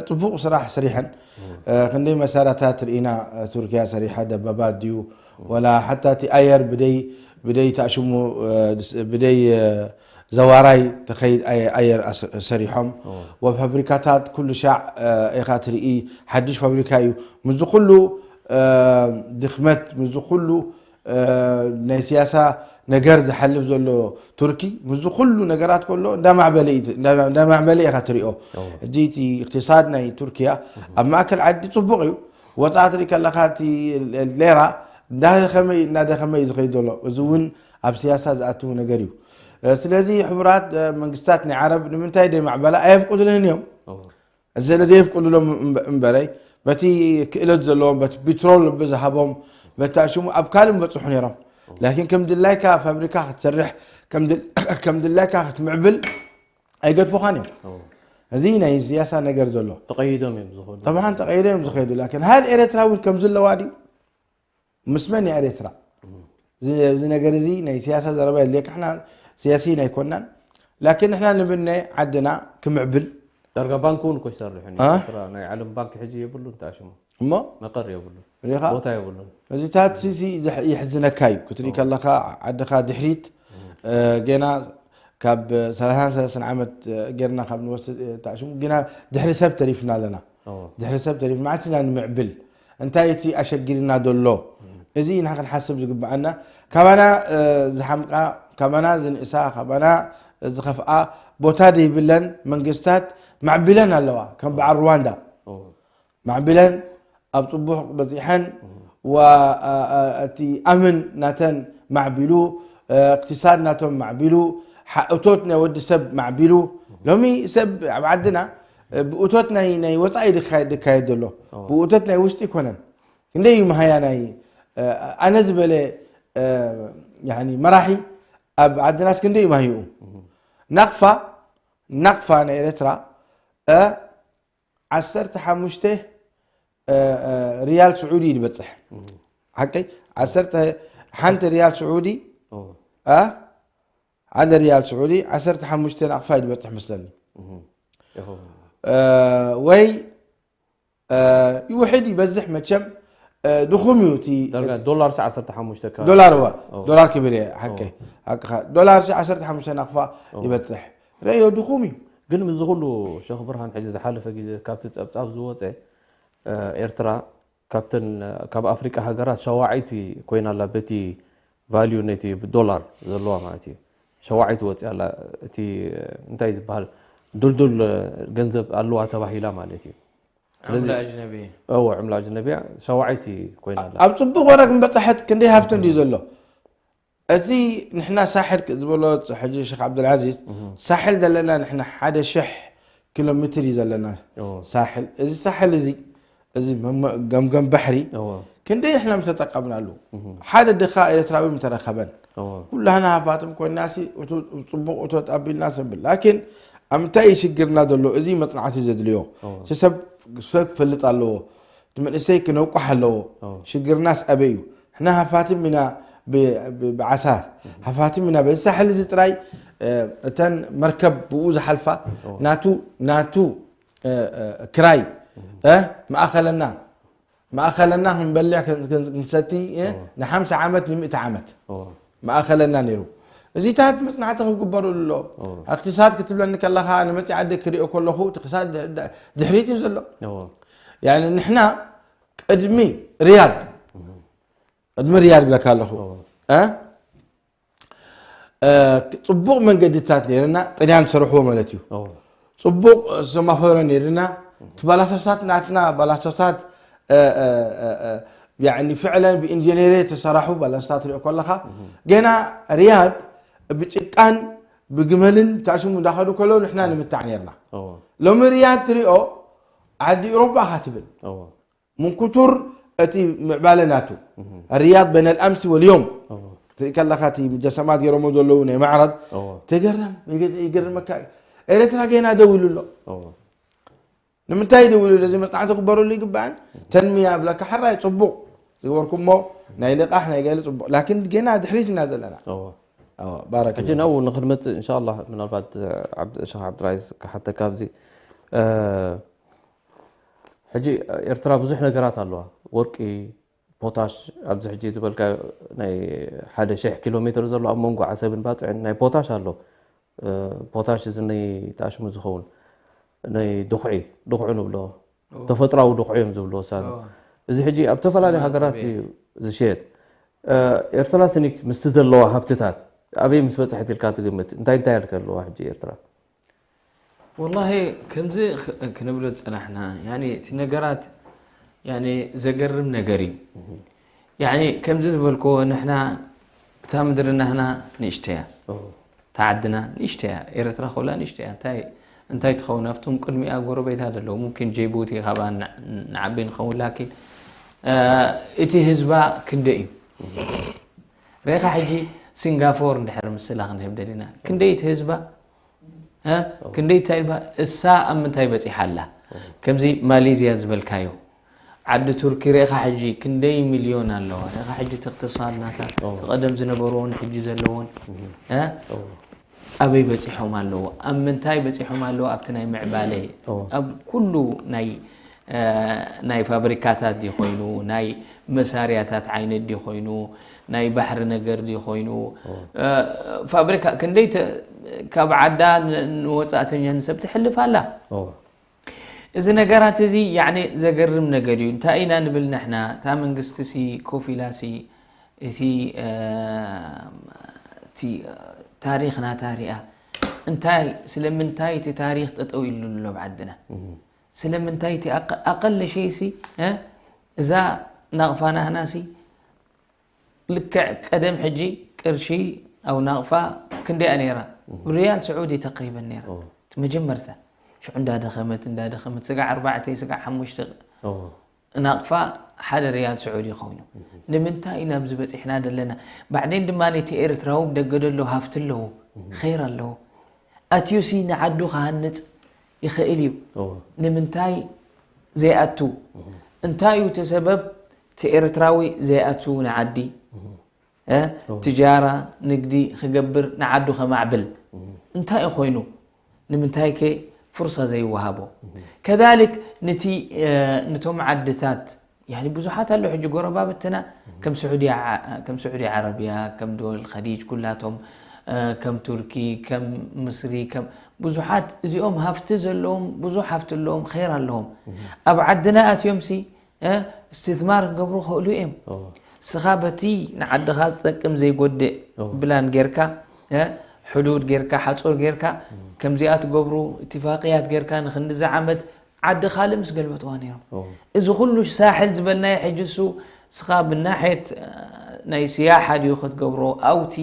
ፅቡቕ ስራሕ ሰሪሐን ክንደይ መሳርያታት ርኢና ቱርኪያ ሰሪሓ ደበባት ድዩ ወላ ሓታ እቲ ኣየር ብደይ ብደይ ተኣሽሙ ብደይ ዘዋራይ ተኸይድ ኣየር ሰሪሖም ወፋብሪካታት ኩሉ ሻዕ ኢኻ ትርኢ ሓድሽ ፋብሪካ እዩ ምስዚ ኩሉ ድኽመት ምስዚ ኩሉ ናይ ስያሳ ነገር ዝሓልፍ ዘሎ ቱርኪ ምስዚ ኩሉ ነገራት ከሎ እንዳማዕበለ ኢኻ ትሪኦ ሕጂ እቲ እቅትሳድ ናይ ቱርኪያ ኣብ ማእከል ዓዲ ፅቡቅ እዩ ወፃእ ትርኢ ከለካ እቲ ሌራ እንዳደኸመ እዩ ዝኸይድ ዘሎ እዚ እውን ኣብ ስያሳ ዝኣትው ነገር እዩ ስለዚ ሕቡራት መንግስታት ናይ ዓረብ ንምንታይ ደይ ማዕበላ ኣየፍቅዱልን እዮም እዚ ስለ ደየፍቅዱሎም እምበረይ በቲ ክእለት ዘለዎም በቲ ቢትሮል ብዝሃቦም በቲ ኣሽሙ ኣብ ካልእ በፅሑ ነይሮም ላኪን ከም ድላይካ ፋብሪካ ክትሰርሕ ከም ድላይካ ክትምዕብል ኣይገድፉኻን እዮም እዚ ናይ ስያሳ ነገር ዘሎ ተቐይዶም እዮም ዝኸዱ ጠብሓን ተቐይዶ እዮም ዝኸዱ ላኪን ሃል ኤረትራ እውን ከምዚ ኣለዋ ድዩ ምስ መን እያ ኤረትራ እዚ ነገር እዚ ናይ ስያሳ ዘረባ የድልየካ ሕና ስያሲን ኣይኮናን ላኪን ንሕና ንብነ ዓድና ክምዕብል ዳርጋ ባንክ እውን እኮ ይሰርሕ እዩ ኤርትራ ናይ ዓለም ባንክ ሕጂ የብሉ እንታይ ሽሙ እሞ መቀር የብሉ ሪኻ ቦታ የብሉን እዚታት ሲሲ ይሕዝነካ እዩ ክትርኢ ከለካ ዓድኻ ድሕሪት ገና ካብ ሰላሳን ሰለስተን ዓመት ጌርና ካብ ንወስድ ተኣሽሙ ግና ድሕሪ ሰብ ተሪፍና ኣለና ድሕሪ ሰብ ተሪፍ መዓስ ኢና ንምዕብል እንታይ እቲ ኣሸጊርና ዘሎ እዚ ኢና ክንሓስብ ዝግብኣና ካባና ዝሓምቃ ካባና ዝንእሳ ካባና ዝኸፍኣ ቦታ ዘይብለን መንግስታት ማዕቢለን ኣለዋ ከም በዓል ሩዋንዳ ማዕቢለን ኣብ ፅቡቅ በፂሐን እቲ ኣምን ናተን ማዕቢሉ እቅትሳድ ናቶም ማዕቢሉ እቶት ናይ ወዲ ሰብ ማዕቢሉ ሎሚ ሰብ ኣብ ዓድና ብእቶት ናይ ወፃኢ ድካየድ ዘሎ ብእቶት ናይ ውሽጢ ይኮነን ክንደይ እዩ መሃያ ናይ ኣነ ዝበለ መራሒ ኣብ ዓድናስ ክንደይ እዩ ማሂኡ ናቅፋ ናቅፋ ናይ ኤረትራ ዓሰርተ ሓሙሽተ እ፣ እ፣ ሪያል ስዑዲ እዩ ዝበፅሕ። ሓቀይ? ዓሰርተ ሓንቲ ሪያል ስዑዲ፣ ኦ። እ? ሓደ ሪያል ስዑዲ ዓሰርተ ሓሙሽተ ናቕፋ እዩ ዝበፅሕ መስለኒ። እህ። እሁ። እ፣ ወይ፣ እ፣ ይውሕድ ይበዝሕ መቸም፣ እ፣ ድኹም እዩ እቲ ዳርጋ ዶላር ሲ ዓሰርተ ሓሙሽተ ከባቢ። ዶላር እዋ፣ ኦ። ዶላር ክብል እየ፣ ሓቀይ። ኦ። ሓቅኻ። ዶላር ሲ ዓሰርተ ሓሙሽተ ናቕፋ ኦ። ይበፅሕ። ረዮ ድኹም እዩ። ግን ምስዚ ኩሉ ሸኽ ብርሃን ሕጂ ዝሓለፈ ግዜ ካብቲ ጸብጻብ ዝወጸ፣ እ፣ ኤርትራ ካብተን፣ ካብ ኣፍሪቃ ሃገራት ሸዋዓይቲ ኮይና ኣላ በቲ ቫልዩ ነቲ ዶላር ዘለዋ ማለት እዩ። ሸዋዓይቲ ወጽያ ኣላ። እቲ እንታይ ዝበሃል ድልዱል ገንዘብ ኣለዋ ተባሂላ ማለት እዩ። ስለዚ ዕምላ ኣጅነቢ። እዎ፣ ዕምላ ኣጅነቢያ ሸዋዓይቲ ኮይና ኣላ። ኣብ ጽቡቕ ወረ ግን በጻሐት ክንደይ ሃብቲ እንድዩ ዘሎ። እቲ ንሕና ሳሕል ክ-፣ ዝበሎ ሕጂ ሸኽ ዓብዱልዓዚዝ፣ እህ። ሳሕል ዘለና ንሕና ሓደ ሽሕ ኪሎ ሜትር እዩ ዘለና። እዎ። ሳሕል፣ እዚ ሳሕል እዚ፣ እዚ መመ-፣ ገምገም ባሕሪ፣ እዎ። ክንደይ ንሕና ምተጠቀምናሉ። እህ። ሓደ ድኻ ኤርትራዊ ምተረኸበን። እዎ። ኩላህና ሃፋትም ኮይናሲ፣ እቱ-፣ ጽቡቕ እቶት ኣቢልና ሰብል። ላኪን፣ ኣብ ምንታይ እዩ ሽግርና ዘሎ? እዚ መጽናዕቲ ዘድልዮ። እዎ። እቲ ሰብ፣ ሰብ ክፈልጥ ኣለዎ። እቲ መንእሰይ ክነውቋሕ ኣለዎ። እዎ። ሽግርናስ ኣበይ እዩ? ሕና ሃፋትም ኢና ብ-፣ ብ-፣ ብዓሳ፣ ሃፋትም ኢና በዚ ሳሕል እዚ ጥራይ፣ እ፣ እተን መርከብ ብኡ ዝሓልፋ፣ እዎ። ናቱ፣ ናቱ፣ እ፣ እ፣ ክራይ፣ እ፣ ማእኸለና፣ ማእኸለና ክንበልዕ፣ ክን-፣ ክን-፣ ክንሰቲ፣ እ፣ እዎ። ንሓምሳ ዓመት፣ ንምእቲ ዓመት እዎ። ማእኸለና ነይሩ። እዚታት መጽናዕቲ ክግበሩ ኣሎ። እዎ። እቅትሳድ ክትብለኒ ከለኻ፣ ንመጺ ዓዲ ክሪኦ ከለኹ፣ እቲ ክሳድ ድ-፣ ድ-፣ ድሕሪት እዩ ዘሎ። እዎ። ያኒ ንሕና ቅድሚ ሪያድ፣ ቅድሚ ሪያድ ብለካ ኣለኹ። እዎ። እ? እ፣ ጽቡቕ መንገድታት ነይርና፣ ጥልያን ዝሰርሕዎ ማለት እዩ። እዎ። ጽቡቕ ሰማፈሮ ነይርና፣ እቲ ባላሶታት ናትና፣ ባላሶታት፣ እ፣ እ፣ እ፣ እ፣ ያዕኒ ፍዕለን ብኢንጀነሪ የተሰራሑ ባላሶታት ሪኦ ከለኻ፣ እህ። ገና ሪያድ ብጭቃን ብግመልን ብታሽሙ እንዳኸዱ ከለዉ ንሕና ንምታዕ ነይርና። እዎ። ሎሚ ሪያድ ትሪኦ ዓዲ ኤውሮጳ ኢኻ ትብል። እዎ። ምን ኩቱር እቲ ምዕባለ ናቱ። እህ። ሪያድ በይነ ልኣምሲ ወልዮም። እዎ። ትርኢ ከለኻ እቲ ሙጀሰማት ገይሮሞ ዘለዉ ናይ ማዕረድ። እዎ። ተገረም፣ ይገ-፣ ይገርመካ እዩ። ኤርትራ ገና ደው ኢሉ ኣሎ። እዎ። ንምንታይ ደው ኢሉ ኣሎ? እዚ መጽናዕቲ ክግበረሉ ይግባእን። ተንሚያ ብለካ፣ ሕራይ ጽቡቕ ዝገበርኩሞ ናይ ልቓሕ ናይ ገለ ጽቡቕ። ላኪን ገና ድሕሪት ኢና ዘለና። እዎ። እዎ፣ ባረክ ሕጂ ፊክ። ናብኡ ንኽንመጽእ፣ እንሻላህ፣ ምናልባት፣ ዓብድ-፣ ሸኽ ዓብድራዚዝ ክሓተካ ኣብዚ፣ እ፣ ሕጂ ኤርትራ ብዙሕ ነገራት ኣለዋ። ወርቂ፣ ፖታሽ፣ ኣብዚ ሕጂ ዝበልካዮ ናይ ሓደ ሽሕ ኪሎ ሜትር ዘሎ ኣብ መንጎ ዓሰብን ባጽዕን ናይ ፖታሽ ኣሎ። እ፣ ፖታሽ እዚ ናይ ተኣሽሙ ዝኸውን ናይ ድኹዒ፣ ድኹዒ ንብሎ፣ ኦ። ተፈጥራዊ ድኹዒ እዮም ዝብልዎ ሳሚ። ኦ። እዚ ሕጂ ኣብ ዝተፈላለዩ ሃገራት እዩ ዝሽየጥ። እ፣ ኤርትራ ስኒክ ምስቲ ዘለዋ ሃብትታት ኣበይ ምስ በጽሐት ኢልካ ትግምት? እንታይ እንታይ ኣልከ ኣለዋ ሕጂ ኤርትራ? ወላሂ ከምዚ ክ-፣ ክንብሎ ዝጸናሕና፣ ያኒ እቲ ነገራት፣ ያኒ ዘገርም ነገር እዩ። ያኒ ከምዚ ዝበልክዎ፣ ንሕና እታ ምድሪ ናህና ንእሽተያ፣ እሁ። እታ ዓድና ንእሽተያ፣ ኤርትራ ኮላ ንእሽተያ። እንታይ፣ እንታይ ትኸውን? ኣብቶም ቅድሚኣ ጎረቤታ ዘለዉ፣ ሙምኪን ጅቡቲ ካብኣ ን-፣ ንዓቢ ንኸውን፣ ላኪን፣ እ፣ እቲ ህዝባ ክንደይ እዩ? ሬኻ ሕጂ ሲንጋፎር እንድሕር ምስላ ክንህብ ደሊና፣ ክንደይ እቲ ህዝባ? እ? ክንደይ እንታይ ኢልባ? እሳ ኣብ ምንታይ በጺሓ ኣላ? ከምዚ ማሌዝያ ዝበልካዮ፣ ዓዲ ቱርኪ ሬኻ ሕጂ ክንደይ ሚልዮን ኣለዋ? ሬኻ ሕጂ እቲ እቅትሳድ ናታ፣ ኦ። ብቐደም ዝነበርዎን ሕጂ ዘለዎን፣ እህ። እ? ኦ። ኣበይ በጺሖም ኣለዉ? ኣብ ምንታይ በጺሖም ኣለዉ? ኣብቲ ናይ ምዕባለ፣ ኦ። ኣብ ኩሉ ናይ፣ እ፣ ናይ ፋብሪካታት ድዩ ኮይኑ፣ ናይ መሳርያታት ዓይነት ድዩ ኮይኑ፣ ናይ ባሕሪ ነገር ድዩ ኮይኑ፣ ኦ። እ፣ ፋብሪካ ክንደይ ተ-፣ ካብ ዓዳ ን-፣ ንወጻእተኛ ንሰብ ትሕልፍ ኣላ። ኦ። እዚ ነገራት እዚ፣ ያዕኒ፣ ዘገርም ነገር እዩ። እንታይ ኢና ንብል ንሕና? እታ መንግስቲ ሲ ኮፍ ኢላ ሲ እቲ፣ እ፣ እቲ ታሪኽ ናታ ሪኣ፣ እንታይ፣ ስለምንታይ እቲ ታሪኽ ጠጠው ኢሉ ኣሎ ኣብ ዓድና? እህ። ስለምንታይ እቲ ኣቀ-፣ ኣቀለ ሸይሲ፣ እ፣ እዛ ናቕፋ ናህናሲ ልክዕ ቀደም ሕጂ ቅርሺ ኣብ ናቕፋ ክንደይ እያ ነይራ? እህ። ብሪያል ስዑዲ ተቅሪበን ነይራ። ኦ። እቲ መጀመርታ ሽዑ እንዳደኸመት፣ እንዳደኸመት፣ ስጋዕ ኣርባዕተ፣ ስጋዕ ሓሙሽተ ኦ። ናቕፋ ሓደ ሪያል ስዑዲ ኮይኑ። እህ። ንምንታይ ኢና ኣብዚ በጺሕና ዘለና? ባዕደን ድማ እቲ ኤርትራዊ ደገ ደሎ ሃፍቲ ኣለዎ፣ እህ። ኸይር ኣለዎ። ኣትዩሲ ንዓዱ ክሃንጽ ይኽእል እዩ። እዎ። ንምንታይ ዘይኣቱ? እህ። እንታይ እዩ እቲ ሰበብ? እቲ ኤርትራዊ ዘይኣቱ ንዓዲ ትጃራ ንግዲ ክገብር ንዓዱ ከማዕብል እንታይ እዩ ኮይኑ? ንምንታይ ከ ፍርሳ ዘይወሃቦ? ከዛሊክ ነቲ ነቶም ዓድታት ብዙሓት ኣሎ ሕጂ ጎረባብትና ከም ስዑዲ ዓረብያ፣ ከም ድወል ኸሊጅ ኩላቶም፣ ከም ቱርኪ፣ ከም ምስሪ፣ ብዙሓት እዚኦም ሃፍቲ ዘለዎም፣ ብዙሕ ሃፍቲ ኣለዎም፣ ኸይር ኣለዎም። ኣብ ዓድና ኣትዮምሲ እስትትማር ክገብሩ ክእሉ እዮም። ስኻ በቲ ንዓድኻ ዝጠቅም ዘይጎድእ ብላን ጌርካ፣ ሕዱድ ጌርካ፣ ሓፁር ጌርካ፣ ከምዚኣ ትገብሩ እትፋቅያት ጌርካ ንክንድዚ ዓመት ዓዲ ካልእ ምስ ገልበጥዋ ነይሮም። እዚ ኩሉ ሳሕል ዝበልናዮ ሕጂ እሱ ስኻ ብናሕየት ናይ ስያሓ ድዩ ክትገብሮ፣ ኣውቲ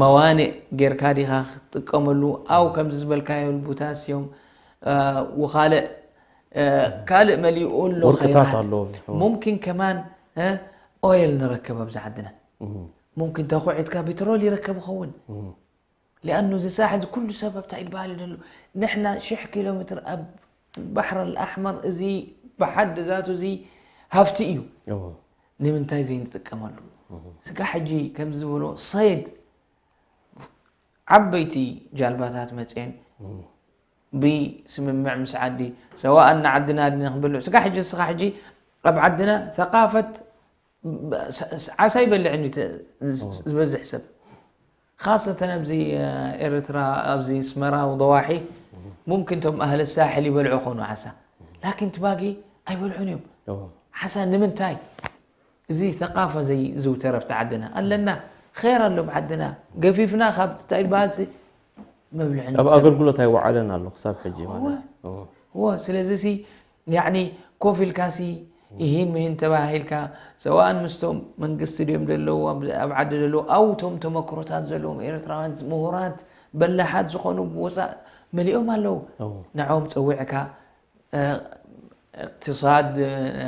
መዋንእ ጌርካ ዲኻ ክትጥቀመሉ፣ ኣው ከምዚ ዝበልካዮ ቡታስዮም ወኻልእ ካልእ መሊኡ ኣሎ ወርቅታት ኸይራት ኣሎ። ሙምኪን ከማን ኦይል ንረከብ ኣብዚ ዓድና። ሙምኪን ተኹዒትካ ቢትሮል ይረከብ ይኸውን። ሊኣኑ እዚ ሳሕል ኩሉ ሰብ ኣብታ ኢድ ባህል ደሎ። ንሕና ሽሕ ኪሎ ሜትር ኣብ ባሕር ኣልኣሕመር እዚ ብሓድ ዛቱ እዚ ሃፍቲ እዩ። ንምንታይ ዘይንጥቀመሉ? ስጋ ሕጂ ከም ዝበሎ ሰይድ ዓበይቲ ጃልባታት መፅኤን ብስምምዕ ምስ ዓዲ ሰዋእ ንዓድና ድና ክንብልዑ ስጋ ሕጂ ስኻ ሕጂ ኣብ ዓድና ተቃፈት ዓሳ ይበልዕን እዩ ዝበዝሕ ሰብ ካሰተን ኣብዚ ኤርትራ ኣብዚ ስመራ ወደዋሒ ሙምክን ቶም ኣህል ሳሕል ይበልዑ ኾኑ ዓሳ ላኪን ትባጊ ኣይበልዑን እዮም ዓሳ ንምንታይ እዚ ተቃፈ ዘይዝውተር ኣብቲ ዓድና ኣለና ኸይር ኣሎ ዓድና ገፊፍና ካብ እንታይ በሃልሲ መብልዕን ኣብ ኣገልግሎት ኣይወዓለን ኣሎ ክሳብ ሕጂ ማለት እወ ስለዚ ሲ ያኒ ኮፍ ኢልካ ሲ ይሂን ምሂን ተባሂልካ ሰዋእን ምስቶም መንግስቲ ድዮም ዘለዉ ኣብ ዓዲ ዘለዉ ኣውቶም ተመክሮታት ዘለዎም ኤርትራውያን ምሁራት በላሓት ዝኾኑ ብወፃእ መሊኦም ኣለዉ ንዖም ፀዊዕካ እቅትሳድ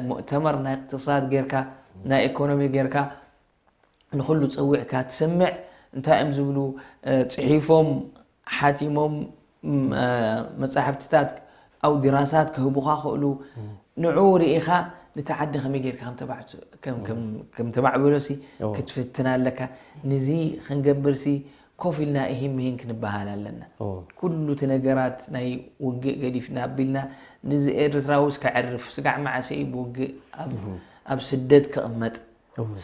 ሙእተመር ናይ እቅትሳድ ጌርካ ናይ ኢኮኖሚ ጌርካ ንኹሉ ፀዊዕካ ትሰምዕ እንታይ እዮም ዝብሉ ፅሒፎም ሓቲሞም መፃሕፍትታት ኣው ዲራሳት ክህቡኻ ክእሉ ንዑ ርኢኻ ንቲ ዓዲ ከመይ ጌርካ ከም ተባዕብሎሲ ክትፍትን ኣለካ ንዚ ክንገብርሲ ኮፍ ኢልና ኢሂን ምሂን ክንበሃል ኣለና። ኩሉ እቲ ነገራት ናይ ውግእ ገዲፍና ኣቢልና ንዚ ኤርትራውስ ከዕርፍ ስጋዕ መዓሰ እዩ ብውግእ ኣብ ስደት ክቕመጥ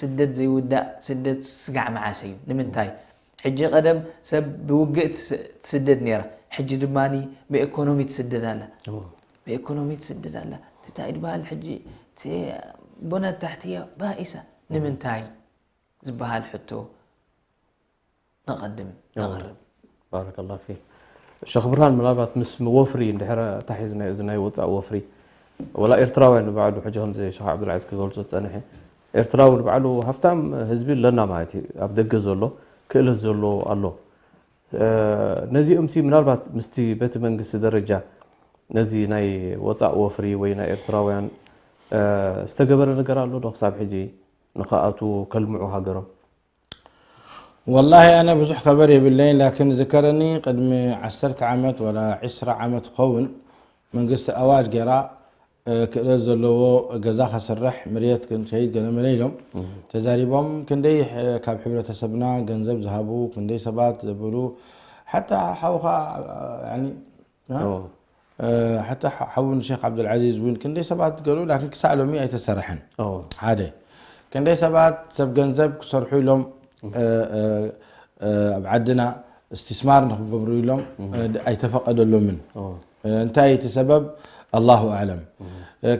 ስደት ዘይውዳእ ስደት ስጋዕ መዓሰ እዩ። ንምንታይ ሕጂ ቀደም ሰብ ብውግእ ትስደድ ነይራ ሕጂ ድማ ብኤኮኖሚ ትስደድ ኣላ። ብኤኮኖሚ ትስደድ ኣላ። እንታይ ድበሃል ሕጂ ቦነት ታሕትያ ባኢሳ ንምንታይ ዝበሃል ሕቶ ነቐድም ነቕርብ። ባረከላሁ ፊክ። ሸኽ ብርሃን ምናልባት ምስ ወፍሪ እንድሕር ኣታሒዝናዮ እዚ ናይ ወፃእ ወፍሪ ወላ ኤርትራውያን ንባዕሉ ሕጂ ከምዚ ሸኽ ዓብዱልዓዚዝ ክገልጾ ዝጸንሐ ኤርትራዊ ንባዕሉ ሃፍታም ህዝቢ ኣለና ማለት እዩ ኣብ ደገ ዘሎ ክእለት ዘሎ ኣሎ ነዚኦም ሲ ምናልባት ምስቲ በቲ መንግስቲ ደረጃ ነዚ ናይ ወፃእ ወፍሪ ወይ ናይ ኤርትራውያን ዝተገበረ ነገር ኣሎ ዶ ክሳብ ሕጂ ንኸኣቱ ከልምዑ ሃገሮም ወላሂ ኣነ ብዙሕ ከበር የብለይን ላኪን ዝከረኒ ቅድሚ ዓሰርተ ዓመት ወላ ዒስራ ዓመት ክኸውን መንግስቲ ኣዋጅ ገይራ ክእለት ዘለዎ ገዛ ከስርሕ ምርየት ክንከይድ ገለመለ ኢሎም ተዛሪቦም ክንደይ ካብ ሕብረተሰብና ገንዘብ ዝሃቡ ክንደይ ሰባት ዘብሉ ሓታ ሓውኻ ሓታ ሓውን ሸክ ዓብዱልዓዚዝ እውን ክንደይ ሰባት ገሉ ላኪን ክሳዕ ሎሚ ኣይተሰርሐን ሓደ ክንደይ ሰባት ሰብ ገንዘብ ክሰርሑ ኢሎም ኣብ ዓድና እስቲስማር ንክገብሩ ኢሎም ኣይተፈቀደሎምን እንታይ እቲ ሰበብ ኣላሁ ኣዕለም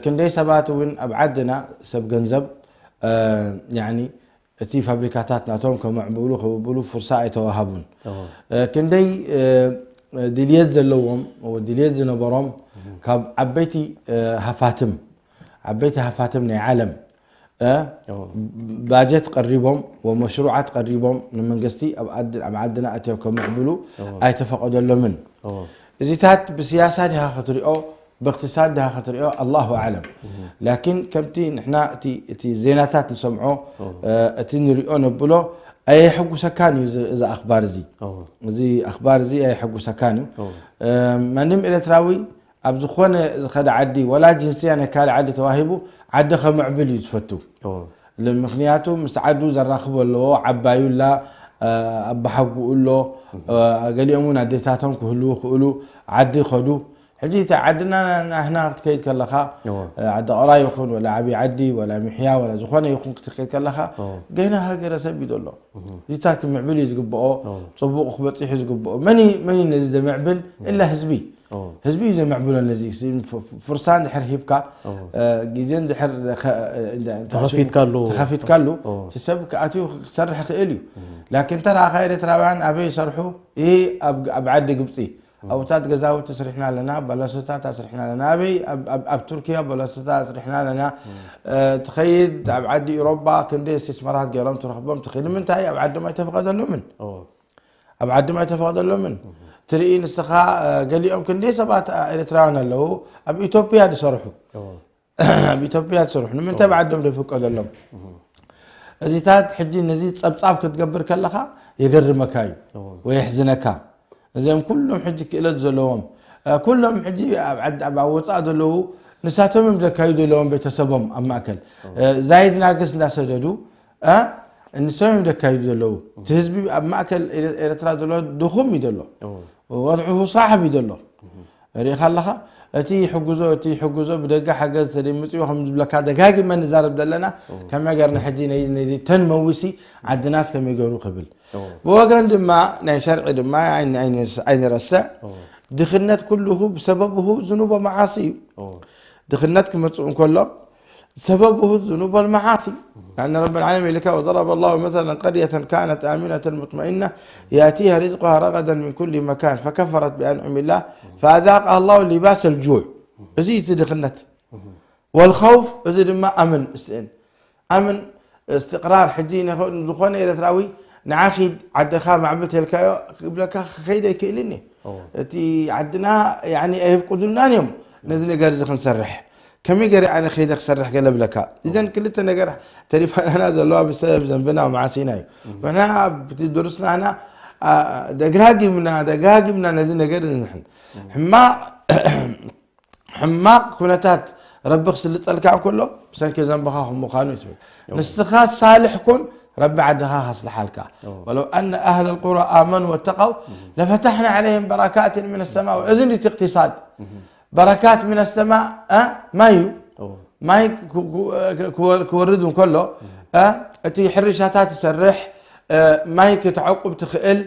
ክንደይ ሰባት እውን ኣብ ዓድና ሰብ ገንዘብ እቲ ፋብሪካታት ናቶም ከመዕብሉ ከብብሉ ፍርሳ ኣይተዋሃቡን ክንደይ ድልየት ዘለዎም ድልየት ዝነበሮም ካብ ዓበይቲ ሃፋትም ዓበይቲ ሃፋትም ናይ ዓለም ባጀት ቀሪቦም ወመሽሩዓት ቀሪቦም ንመንግስቲ ኣብ ዓድና ኣትዮም ከመዕብሉ ኣይተፈቀደሎምን እዚታት ብስያሳ ዲኻ ክትሪኦ ብእቅትሳድ ድሃ ክትሪኦ ኣላሁ ኣዕለም ላኪን ከምቲ ንሕና እቲ ዜናታት ንሰምዖ እቲ ንሪኦ ነብሎ ኣየሐጉሰካን እዩ እዚ ኣኽባር እዚ እዚ ኣኽባር እዚ ኣየሐጉሰካን እዩ ማንም ኤርትራዊ ኣብ ዝኾነ ዝኸደ ዓዲ፣ ወላ ጅንስያ ናይ ካልእ ዓዲ ተዋሂቡ፣ ዓዲ ከምዕብል እዩ ዝፈቱ። ምክንያቱ ምስ ዓዱ ዘራኽቦ ኣለዎ፣ ዓባዩላ፣ ኣባሓጉኡ ኣሎ። ገሊኦም እውን ኣዴታቶም ክህልዉ ክእሉ፣ ዓዲ ይኸዱ። ሕጂ እቲ ዓድና ናህና ክትከይድ ከለኻ፣ ዓዲ ቐራ ይኹን ወላ ዓብዪ ዓዲ ወላ ምሕያ ወላ ዝኾነ ይኹን ክትከይድ ከለኻ፣ ገና ሃገረሰብ እዩ ዘሎ። እዚታት ክምዕብል እዩ ዝግብኦ፣ ጽቡቕ ክበጽሕ እዩ ዝግብኦ። መን እዩ፣ መን እዩ ነዚ ዘምዕብል? እላ ህዝቢ። ህዝቢ እዩ ዘምዕብሎ ነዚ። ፍርሳ እንድሕር ሂብካ፣ ግዜ እንድሕር ተኸፊትካሉ፣ ተኸፊትካሉ፣ እቲ ሰብ ክኣትዩ ክሰርሕ ክእል እዩ። ላኪን ተራኻ ኤርትራውያን ኣበይ ይሰርሑ? ይህ ኣብ፣ ኣብ ዓዲ ግብጺ ኣብታት ገዛውቲ ኣስሪሕና ኣለና፣ በለሶታት ኣስሪሕና ኣለና። ኣበይ? ኣብ፣ ኣብ፣ ኣብ ቱርኪያ በለሶታት ኣስሪሕና ኣለና። ትኸይድ ኣብ ዓዲ ኢሮባ ክንደይ እስቲስመራት ገይሮም ትረኽቦም ትኽእል። ንምንታይ? ኣብ ዓዶም ኣይተፈቐደሎምን። ኣብ ዓዶም ኣይተፈቐደሎምን። ትርኢ ንስኻ፣ ገሊኦም ክንደይ ሰባት ኤርትራውያን ኣለዉ ኣብ ኢትዮጵያ ዝሰርሑ። ኣብ ኢትዮጵያ ዝሰርሑ ንምንታይ ኣብ ዓዶም ዘይፍቀደሎም? እዚታት ሕጂ ነዚ ጸብጻብ ክትገብር ከለኻ የገርመካ እዩ ወይ የሕዝነካ። እዚኦም ኩሎም ሕጂ ክእለት ዘለዎም፣ ኩሎም ሕጂ ኣብ ዓዲ፣ ኣብ ወጻኢ ዘለዉ ንሳቶም እዮም ዘካይዱ ዘለዎም ቤተሰቦም ኣብ ማእከል። ዛይድ ናግስ እንዳሰደዱ፣ ንሶም እዮም ዘካይዱ ዘለዉ። እቲ ህዝቢ ኣብ ማእከል ኤርትራ ዘሎ ድኹም እዩ ዘሎ። ወድዕሁ ሳሕብ እዩ ዘሎ። ርኢኻ ኣለኻ? እቲ ይሕግዞ፣ እቲ ይሕግዞ፣ ብደገ ሓገዝ ተደሚፅዎ ከም ዝብለካ ደጋጊመ ንዛረብ ዘለና፣ ከመይ ገርና ሕጂ ነይ-፣ ነይ-፣ ተን መዊሲ ዓድናስ ከመይ ገሩ ክብል። ብወገን ድማ ናይ ሸርዒ ድማ ኣይን-፣ ኣይንስ-፣ ኣይንረስዕ። ድኽነት ኩልሁ ብሰበብሁ ዝኑብ ወመዓሲ እዩ። ድኽነት ክመጽእ እንከሎ ሰበብሁ ዝኑብ ወልመዓሲ። لأن رب العالمين لك وضرب الله مثلا قرية كانت آمنة مطمئنة يأتيها رزقها رغدا من كل مكان فكفرت بأنعم الله فأذاقها الله لباس الجوع. እዚ እቲ ድኽነት። والخوف፣ እዚ ድማ ኣምን ስእን። ኣምን እስትቕራር። ሕጂ ንኸ-፣ ዝኾነ ኤርትራዊ ንዓ ኺድ ዓድኻ ማዕብል ተልካዮ ክብለካ ክኸይድ ኣይክእልን እዩ። እቲ ዓድና ያኒ ኣይፍቅዱልናን እዮም ነዚ ነገር እዚ ክንሰርሕ። ከመይ ገይረ ኣነ ከይደ ክሰርሕ ገለ ብለካ። እዘን ክልተ ነገር ተሪፋናና ዘለዋ ብሰብ ዘንብና መዓሲና እዩ። ንሕና ኣብቲ ድሩስናና፣ ኣ፣ ደጋጊምና፣ ደጋጊምና ነዚ ነገር እዚ ንሕን ሕማቕ ሕማቕ ኩነታት ረቢ ክስልጠልካ እንከሎ ብሰንኪ ዘንብኻ ከም ምዃኑ እዩ ትብል። ንስኻ ሳልሕ ኩን፣ ረቢ ዓድኻ ከስልሓልካ። ولو أن أهل القرى آمنوا واتقوا لفتحنا عليهم بركات من السماء. እዚ እንዲ እቲ اقتصاد። በረካት من السماء፣ እ፣ ማይ እዩ። ማይ ክ-፣ ክ-፣ ክ-፣ ክወር-፣ ክወርድ እንከሎ፣ እ፣ እቲ ሕርሻታት ይሰርሕ፣ እ፣ ማይ ክትዓቁብ ትኽእል፣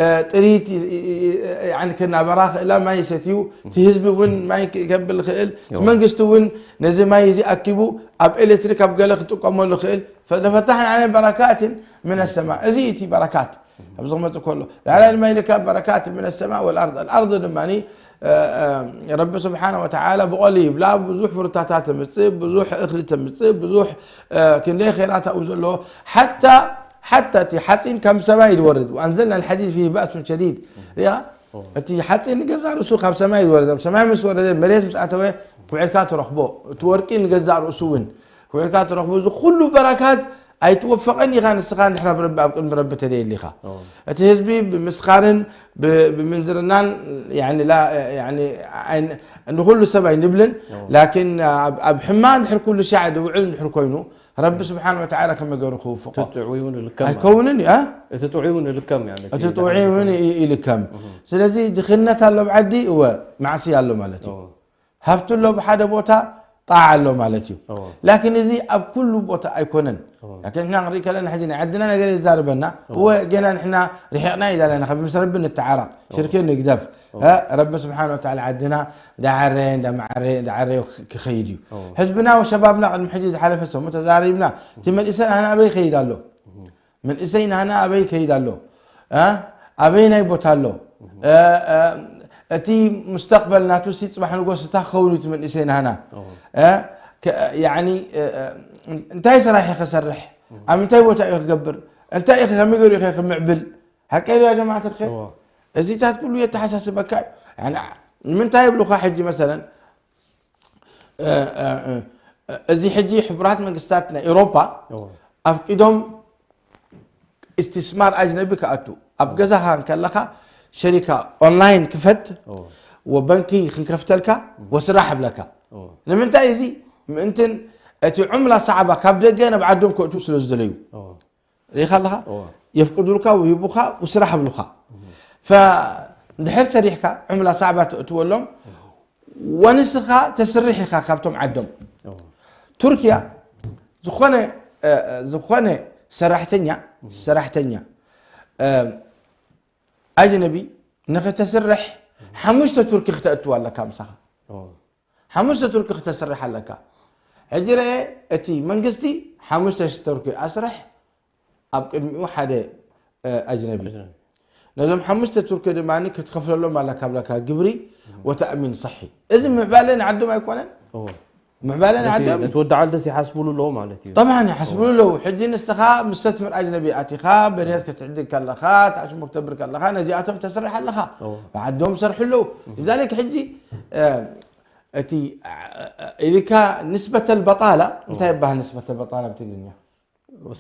እ፣ ጥሪት ይ-፣ ይ-፣ ይ-፣ ያኒ ክናበራ ክእላ ማይ ይሰትዩ፣ እቲ ህዝቢ እውን ማይ ክ-፣ ከብል ክእል፣ እቲ መንግስቲ እውን ነዚ ማይ እዚ ኣኪቡ ኣብ ኤሌክትሪክ ኣብ ገለ ክጥቀመሉ ክእል። ፈ-፣ ለፈታሕና ዓለይሂም በረካትን من السماء። እዚ እቲ በረካት ኣብዚ ክመጽእ ከሎ። ላዕላይ ድማ ኢልካ በረካት من السماء والأرض። الأرض ድማ እ፣ እ፣ ረቢ ስብሓነ ወተዓላ ብቐሊ ይብላ፣ ብዙሕ ፍሩታታት ተምጽእ፣ ብዙሕ እኽሊ ተምጽእ፣ ብዙሕ፣ እ፣ ክንደይ ኸይራት ኣብኡ ዘለዎ። ሓታ፣ ሓታ እቲ ሓፂን ካብ ሰማይ ዝወርድ፣ وأنزلنا الحديد فيه بأس شديد። ሪኣ? እቲ ሓፂን ገዛ ርእሱ ካብ ሰማይ ዝወርድ፣ ኣብ ሰማይ ምስ ወረደ፣ መሬት ምስ ኣተወ፣ ኩዒልካ ትረኽቦ። እቲ ወርቂ ንገዛ ርእሱ እውን ኩዒልካ ትረኽቦ። እዚ ኩሉ በረካት ኣይትወፈቐን ኢኻ ንስኻ እንድሕር ኣብ ረቢ፣ ኣብ ቅድሚ ረቢ ተደየሊኻ። እቲ ህዝቢ ብምስኻርን ብ-፣ ብምንዝርናን ያኒ ላ-፣ ያኒ ኣይን-፣ ንኹሉ ሰብ ኣይንብልን። ላኪን ኣብ፣ ኣብ ሕማ እንድሕር ኩሉ ሻዕ ዝውዕል እንድሕር ኮይኑ፣ ረቢ ስብሓን ወተዓላ ከመይ ገይሩ ክውፍቖ? እቲ ጥዑይ እውን ይልከም ማለት። ኣይከውንን እዩ፣ እ? እቲ ጥዑይ እውን ይልከም፣ ያኒ እቲ እቲ ጥዑይ እውን ይ-፣ ይልከም። ስለዚ ድኽነት ኣሎ ኣብ ዓዲ፣ እወ፣ ማዕስያ ኣሎ ማለት እዩ። ሃብቲ ኣሎ ብሓደ ቦታ፣ ጣዓ ኣሎ ማለት እዩ። ላኪን እዚ ኣብ ኩሉ ቦታ ኣይኮነን። ላኪን ንሕና ክንርኢ ከለና ሕጂ ናይ ዓድና ነገር የዛርበና። እወ፣ ገና ንሕና ርሒቕና ኢና ዘለና፣ ካብ ምስ ረቢ ንተዓረቕ፣ ሽርኪ ንግደፍ። እ፣ ረቢ ስብሓን ወተዓላ ዓድና ዳዓረ፣ እንዳማዓረ፣ ዳዓረ ክኸይድ እዩ። ህዝብና ወሸባብና ቅድሚ ሕጂ ዝሓለፈ ሰሙን ተዛሪብና። እቲ መንእሰይ ናህና ኣበይ ይኸይድ ኣሎ? መንእሰይ ናህና ኣበይ ይከይድ ኣሎ? እ? ኣበይ ናይ ቦታ ኣሎ? እ፣ እ፣ እቲ ሙስተቅበል ናቱ ሲ ጽባሕ ንጎ ስታ ክኸውን እዩ እቲ መንእሰይ ናህና። እ? ከ-፣ ያኒ፣ እ፣ እ፣ እንታይ ስራሕ እዩ ክሰርሕ? ኣብ ምንታይ ቦታ እዩ ክገብር? እንታይ እዩ ከመይ ገይሩ እዩ ክምዕብል? ሓቀይ ዶ ያ ጀማዓት ኣልኸይር? እዚታት ኩሉ የተሓሳስበካ እዩ። ያኒ፣ ንምንታይ ይብሉኻ ሕጂ መሰለን፣ እ፣ እ፣ እ፣ እዚ ሕጂ ሕቡራት መንግስታት ናይ ኤውሮፓ ኣፍቂዶም እስትስማር ኣጅነቢ ክኣቱ፣ ኣብ ገዛኻ እንከለኻ ሸሪካ ኦንላይን ክፈት፣ ወበንኪ ክንከፍተልካ ወስራሕ እብለካ። ንምንታይ? እዚ ምእንትን እቲ ዑምላ ሳዕባ ካብ ደገ ናብ ዓዶም ከእትዉ ስለ ዝደለዩ። ርኢኻ ኣለኻ? የፍቅዱልካ፣ ውሂቡኻ፣ ውስራሕ ብሉኻ። ፈ-፣ እንድሕር ሰሪሕካ ዑምላ ሳዕባ ተእትወሎም፣ ወንስኻ ተስርሕ ኢኻ ካብቶም ዓዶም። ቱርኪያ ዝኾነ፣ እ፣ እ፣ ዝኾነ ሰራሕተኛ፣ ሰራሕተኛ፣ እ፣ ኣጅነቢ ንኽተስርሕ ሓሙሽተ ቱርኪ ክተእትዋ ኣለካ ምሳኻ። ሓሙሽተ ቱርኪ ክተስርሕ ኣለካ። ሕጂ ረኤ፣ እቲ መንግስቲ ሓሙሽተ ቱርኪ ኣስርሕ፣ ኣብ ቅድሚኡ ሓደ፣ እ፣ ኣጅነቢ። ነዞም ሓሙሽተ ቱርኪ ድማ ክትከፍለሎም ኣለካ ብለካ ግብሪ ወተእሚን ሰሒ። እዚ ምዕባለ ንዓዶም ኣይኮነን? ምዕባለ ነቲ ንዓዶም ነቲ ወዲ ዓልትስ ይሓስብሉ ኣለዉ ማለት እዩ። طبعا ይሓስብሉ ኣለዉ። ሕጂ ንስኻ ምስ ተትምር ኣጅነቢ ኣቲኻ፣ በንያት ክትዕድግ ከለኻ፣ ታሽሙ ክትገብር ከለኻ፣ ነዚኣቶም ተስርሕ ኣለኻ። እዎ። ብዓዶም ሰርሑ ኣለዉ። እዛ ልክ ሕጂ፣ እ፣ እቲ፣ እ፣ እ፣ ኢልካ ንስበተል በጣላ፣ እንታይ ይበሃል ንስበተል በጣላ ብትግርኛ?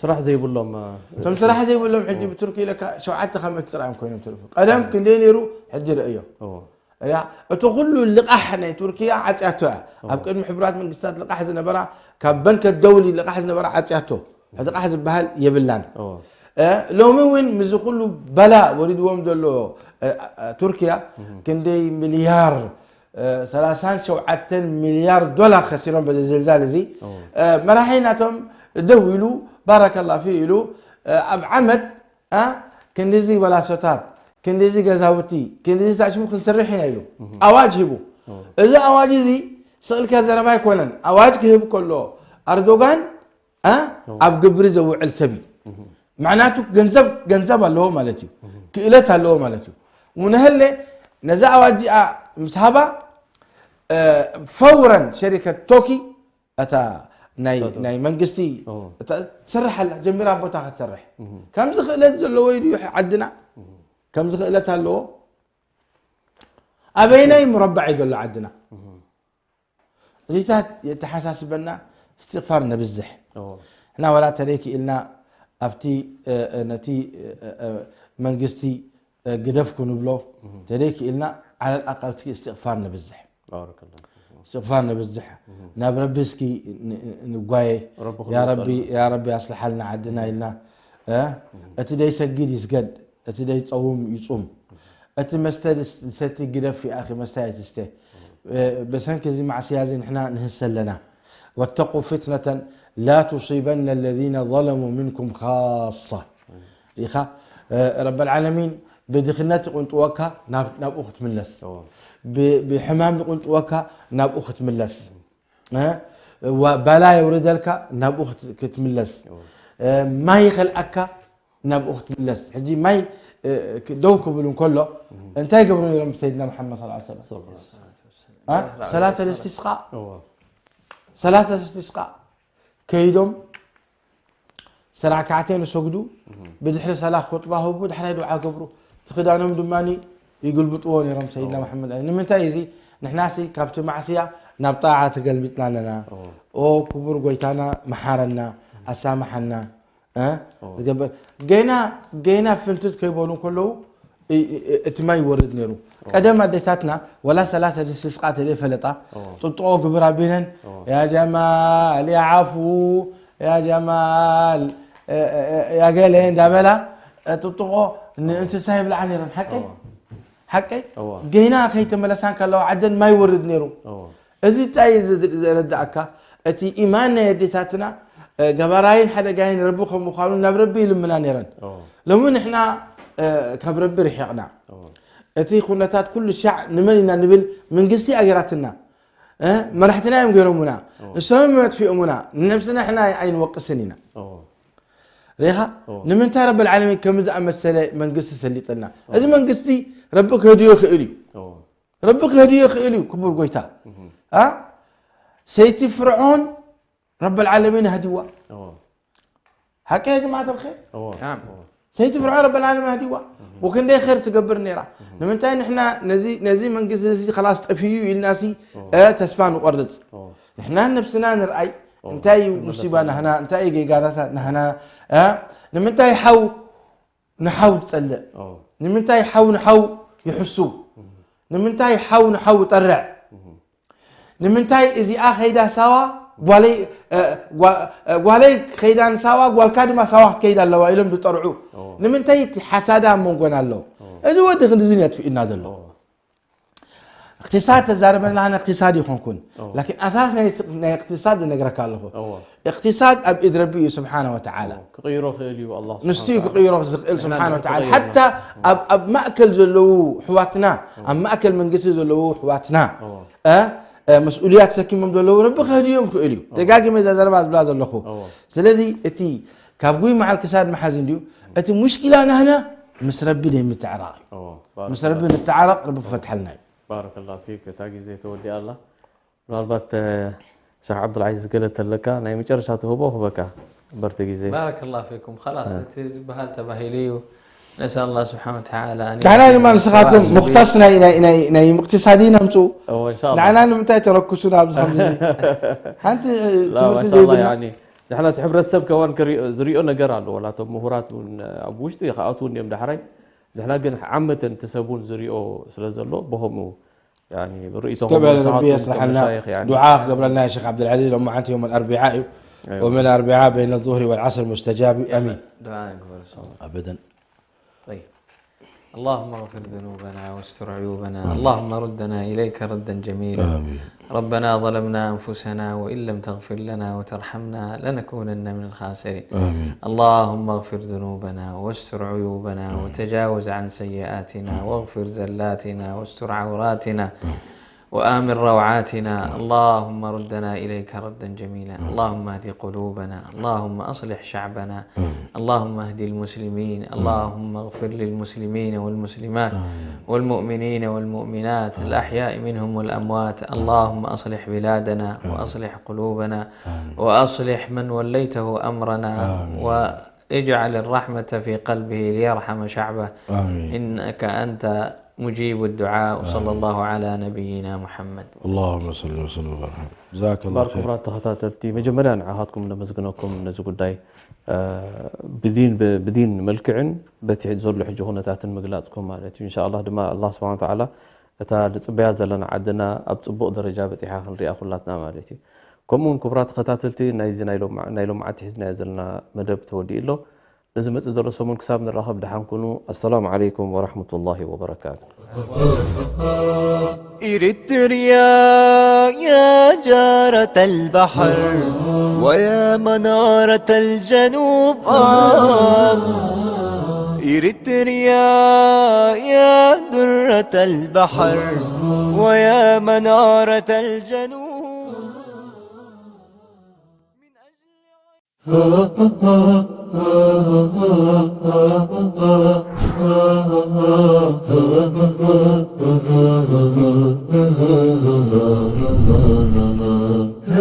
ስራሕ ዘይብሎም፣ እ፣ እቶም ስራሕ ዘይብሎም ሕጂ ብቱርኪ ኢለካ ሸውዓተ ካብ ሚእቲ ጥራይ እዮም ኮይኖም ተሪፎም። ቀደም ክንደይ ነይሩ፣ ሕጂ ርእዮ። እዎ። እያ፣ እቲ ኩሉ ልቓሕ ናይ ቱርኪያ ዓጽያቶ እያ። እዎ። ኣብ ቅድሚ ሕቡራት መንግስታት ልቓሕ ዝነበራ፣ ካብ በንከ ደውሊ ልቓሕ ዝነበራ ዓጽያቶ። ሕዚ ልቓሕ ዝበሃል የብላን። እዎ። እ፣ ሎሚ እውን ምስዚ ኩሉ በላ ወሪድዎም ዘሎ፣ እ፣ እ፣ ቱርኪያ ክንደይ ሚልያር፣ እ፣ ሰላሳን ሸውዓተን ሚልያር ዶላር ከሲሮም በዚ ዝልዛል እዚ። እዎ። እ፣ መራሒ ናቶም ደው ኢሉ፣ ባረከላ ፊ ኢሉ፣ እ፣ ኣብ ዓመት፣ እ፣ ክንድዚ በላሶታት፣ ክንድዚ ገዛውቲ፣ ክንድዚ ታሽሙ ክንሰርሕ ኢና ኢሉ ኣዋጅ ሂቡ። እዎ። እዚ ኣዋጅ እዚ ስቕ ኢልካ ዘረባ ኣይኮነን። ኣዋጅ ክህብ ከሎ ኣርዶጋን፣ እ፣ እዎ። ኣብ ግብሪ ዘውዕል ሰብ እዩ። ምዕናቱ ገንዘብ፣ ገንዘብ ኣለዎ ማለት እዩ። ክእለት ኣለዎ ማለት እዩ። ምንህለ ነዛ ኣዋጅ እዚኣ ምስ ሃባ፣ እ፣ ፈውረን ሸሪከት ቶኪ፣ እታ ናይ፣ ቶኪ። ናይ መንግስቲ እዎ። እታ ትሰርሕ ኣላ፣ ጀሚራ ኣብ ቦታ ክትሰርሕ። ከም ዝኽእለት ዘለዎ እዩ ድዩ ዓድና? ከም ዝኽእለት ኣለዎ? ኣበይናይ ሙረባዕ እዩ ዘሎ ዓድና? እዚታት የተሓሳስበና፣ እስትቕፋር ነብዝሕ። እዎ። ንሕና ዋላ ተደይ ክኢልና ኣብቲ፣ እ፣ እ፣ ነቲ፣ እ፣ እ፣ መንግስቲ፣ እ፣ ግደፍ ክንብሎ፣ ተደይ ክኢልና ዓለል ኣቃል እስኪ እስትቕፋር ነብዝሕ። ባረከላህ። እስትቕፋር ነብዝሕ። ናብ ረቢ እስኪ ን-፣ ን-፣ ንጓየ። ረቢ ያ ረቢ፣ ክንወጠልና። ያ ረቢ ኣስልሓልና ዓድና ኢልና። እ? እቲ ደይሰግድ ይስገድ፣ እቲ ደይጸውም ይጹም። እቲ መስተ ዝስ-፣ ዝሰቲ ግደፍ ይኣኺ፣ መስተ ኣይትስተ። እ፣ ብሰንኪ እዚ ማዕስያ እዚ ንሕና ንህሰ ኣለና። واتقوا فتنة لا تصيبن الذين ظلموا منكم خاصة. ርኢኻ፣ እ፣ ረበል ዓለሚን ብድኽነት ይቕንጥወካ፣ ናብ-፣ ናብኡ ክትምለስ። እዎ። ብ-፣ ብሕማም ይቕንጥወካ፣ ናብኡ ክትምለስ። እ፣ ዋ-፣ ባላ የውርደልካ፣ ናብኡ ክት-፣ ክትምለስ። እዎ። እ፣ ማይ ይኸልኣካ፣ ናብኡ ክትምለስ። ሕጂ ማይ፣ እ፣ ክ-፣ ደው ክብል እንከሎ፣ እንታይ ይገብሩ ነይሮም ብሰይድና መሓመድ ሰለላሁ ዐለይሂ ወሰለም? ሰለላሁ ዐለይሂ ወሰለም። እ? ሰላተ ልስቲስቃ። እዎ። ሰላተ ልስቲስቃ ከይዶም ሰላዓ ከዓተን ይሰግዱ፣ ብድሕሪ ሰላ ኹጥባ ህቡ፣ ዳሕራይ ዱዓ ገብሩ። እቲ ክዳኖም ድማ ይግልብጥዎ ነይሮም ሰይድና እዎ። መሓመድ ዓሊ። ንምንታይ እዚ? ንሕናሲ ካብቲ ማዕስያ ናብ ጣዓ ተገልቢጥና ኣለና። እዎ። ኦ ክቡር ጎይታና መሓረና፣ ኣሳምሓና፣ እ? እዎ። ዝገበር-፣ ገና፣ ገና ፍንትት ከይበሉ ከለዉ እ-፣ እ-፣ እ-፣ እቲ ማይ ይወርድ ነይሩ። እዎ። ቀደም ኣዴታትና ወላ ሰላተ ልስቲስቃ ተደይ ፈለጣ፣ እዎ። ጥጥቆ ግብር ኣቢለን፣ እዎ። ያ ጀማል፣ ያ ዓፉ፣ ያ ጀማል፣ እ-፣ እ-፣ እ-፣ ያ ገለ እንዳበላ፣ እ፣ ጥጥቆ ንእንስሳ ይብልዓ ነይረን። ሓቀይ? እዎ። ሓቀይ? እዎ። ገና ከይተመለሳን ከለዋ ዓደን ማይ ይወርድ ነይሩ። እዎ። እዚ እንታይ እዩ ዘ-፣ ዘረዳእካ? እቲ ኢማን ናይ ኣዴታትና፣ እ፣ ገባራይን ሓደጋይን ረቢ ከም ምዃኑ ናብ ረቢ ይልምና ነይረን። እዎ። ሎሚ ንሕና፣ እ፣ ካብ ረቢ ርሒቕና። እዎ። እቲ ኩነታት ኩሉ ሻዕ ንመን ኢና ንብል? መንግስቲ ኣገራትና። እ፣ መራሕትና እዮም ገይሮሙና። እዎ። ንሶም እዮም ኣጥፊኦሙና። ንነብስና ሕና ኣይንወቅስን ኢና። እዎ። ርኢኻ? እዎ። ንምንታይ ረብል ዓለሚን ከምዚ ዝኣመሰለ መንግስቲ ሰሊጥልና? እዎ። እዚ መንግስቲ ረቢ ክህድዮ ይኽእል እዩ። እዎ። ረቢ ክህድዮ ይኽእል እዩ፣ ክቡር ጎይታ። እህ። አ? ሰይቲ ፍርዖን ረብል ዓለሚን ኣህዲዋ። እዎ። ሓቂ ያ ጀማዓት ኣልኸይር? እዎ። ናም። እዎ። ሰይቲ ፍርዖን ረብል ዓለሚን ኣህዲዋ። እህ። ወክንደይ ኸይር ትገብር ነይራ። እህ። ንምንታይ ንሕና ነዚ፣ ነዚ መንግስቲ እዚ ኸላስ ጠፊኡ ኢልናሲ፣ እዎ። እ፣ ተስፋ ንቆርጽ? እዎ። ንሕና ነብስና ንርኣይ፣ እዎ። እንታይ እዩ ክንመለስ ሙሲባ ኣለና። ናህና፣ እንታይ እዩ ጌጋናታ ናህና፣ እ? ንምንታይ ሓው ንሓው ትጸልእ? እዎ። ንምንታይ ሓው ንሓው ይሕሱ? እህ። ንምንታይ ሓው ንሓው ጠርዕ? ንምንታይ እዚኣ ከይዳ ሳዋ ጓለይ እ፣ ጓ- እ፣ ጓለይ ከይዳ ንሳዋ ጓልካ ድማ ሳዋ ክትከይድ ኣለዋ ኢሎም ዝጠርዑ? ንምንታይ እቲ ሓሳዳ ኣብ መንጎና ኣሎ? እዚ ወዲ ክንድዚ ነጥፊእና ዘሎ። እቅትሳድ ተዛርበና እቅትሳድ ይኾንኩን፣ ላኪን ኣሳስ ናይ ናይ እቅትሳድ ዝነግረካ ኣለኹ። እቅትሳድ ኣብ ኢድ ረቢ እዩ ስብሓነ ወተዓላ። ክቕይሮ ክእል እዩ ኣላህ ንሱ እዩ ስብሓነ ወተዓላ። ክቕይሮ ዝኽእል ንሕና ስብሓነ ወተዓላ። ንኽትቕይር ሓታ ኣብ ኣብ ማእከል ዘለዉ ኣሕዋትና፣ ኣብ ማእከል መንግስቲ ዘለዉ ኣሕዋትና፣ እ፣ እ፣ መስኡልያ ተሰኪሞም ዘለዉ ረቢ ከህድዮም ክእል እዩ። ደጋጊመ እዛ ዘረባ ዝብላ ዘለኹ። ስለዚ እቲ ካብ ጉይ መዓል ክሳድ መሓዝ እንድዩ። እቲ ሙሽኪላ ናህና ምስ ረቢ ናይ ምትዕራቕ እዩ። እዎ፣ ባረከላህ። ምስ ረቢ ንተዓረቕ፣ ረቢ ክፈትሐልና እዩ። ባረከላህ ፊክ። እታ ግዜ ተወዲኣ ኣላ። ምናልባት፣ እ፣ ሸኽ ዓብዱልዓዚዝ ገለ ተለካ ናይ መጨረሻ ትህቦ ክበካ። በርቲ ግዜ። ባረከላህ ፊኩም። ኸላስ፣ እ። እቲ ዝበሃል ተባሂሉ እዩ። ነስኣል ኣላህ ስብሓነ ወተዓላ ኣን ዳሕና ድማ ዩዕጢና ንስኻትኩም ሰዋእ ሙኽታስ ናይ፣ ናይ፣ ናይ፣ ናይ ምቅትሳዲን ኣምፅኡ። እዎ፣ እንሻኣላህ። ንዓና ንምንታይ ተረኩሱና ኣብዚ ከምዚ? ሓንቲ ላ፣ ትምህርቲ ማሻኣላህ፣ ዘይብልና። ያኒ፣ ንሕና እቲ ሕብረተሰብ ከዋን ክሪኦ፣ ዝሪኦ ነገር ኣሎ። ወላ እቶም ምሁራት እውን ኣብ ውሽጢ ክኣትዉ እንዲዮም ዳሕራይ። ንሕና ግን ዓመተን እቲ ሰብ እውን ዝሪኦ ስለ ዘሎ፣ ብኸምኡ፣ ያኒ፣ ርእይቶኹም እስከ በል ረቢ ንስኻትኩም የስልሓልና። መሻይኽ፣ ያኒ። ዱዓ ክገብረልና ያ ሸኽ ዓብዱልዓዚዝ፣ ሎማዓንቲ የውም ኣልኣርቢዓ እዩ። ኣይዋ። ወመን ኣርቢዓ በይነ ዙህሪ ወልዓስር ሙስተጃብ እዩ። ኣሚን። ዱዓ ንግበር፣ ሰው። ኣበደን። طيب. اللهم اغفر ذنوبنا واستر عيوبنا. آمين. اللهم ردنا إليك ردا جميلا. آمين. ربنا ظلمنا أنفسنا وإن لم تغفر لنا وترحمنا لنكونن من الخاسرين. آمين. اللهم اغفر ذنوبنا واستر عيوبنا، آمين. وتجاوز عن سيئاتنا، آمين. واغفر زلاتنا واستر عوراتنا. آمين. وآمن روعاتنا. اللهم ردنا إليك ردا جميلا. اللهم اهد قلوبنا. اللهم أصلح شعبنا. اللهم اهد المسلمين. اللهم اغفر للمسلمين والمسلمات والمؤمنين والمؤمنات الأحياء منهم والأموات. اللهم أصلح بلادنا وأصلح قلوبنا وأصلح من وليته أمرنا. اجعل الرحمة في قلبه ليرحم شعبه. آمين. إنك أنت مجيب الدعاء. وصلى الله على نبينا محمد. اللهم صل وسلم وبارك. جزاك الله خير. ክቡራት ተኸታተልቲ፣ መጀመርያ ንዓኻትኩም ነመስግነኩም ነዚ ጉዳይ፣ እ፣ ብዲን፣ ብ-፣ ብዲን መልክዕን በቲ ዘሎ ሕጂ ኩነታትን ምግላጽኩም ማለት እዩ። ኢንሻኣላህ ድማ ኣላህ ስብሓነ ወተዓላ እታ ንጽበያ ዘለና ዓድና ኣብ ጽቡቕ ደረጃ በጺሓ ክንሪኣ ኩላትና ማለት እዩ። ከምኡውን ክቡራት ተኸታተልቲ፣ ናይዚ ናይ ሎም-፣ ናይ ሎምዓንቲ ሒዝናዮ ዘለና መደብ ተወዲኡ ኣሎ። ነዚ መጽእ ዘሎ ሰሙን ክሳብ ንራኸብ ደሓን ኩኑ። ኣሰላሙ ዓለይኩም ወራህመቱላሂ ወበረካቱ። إريتريا يا جارة البحر ويا منارة الجنوب. آه. إريتريا يا درة البحر ويا منارة الجنوب.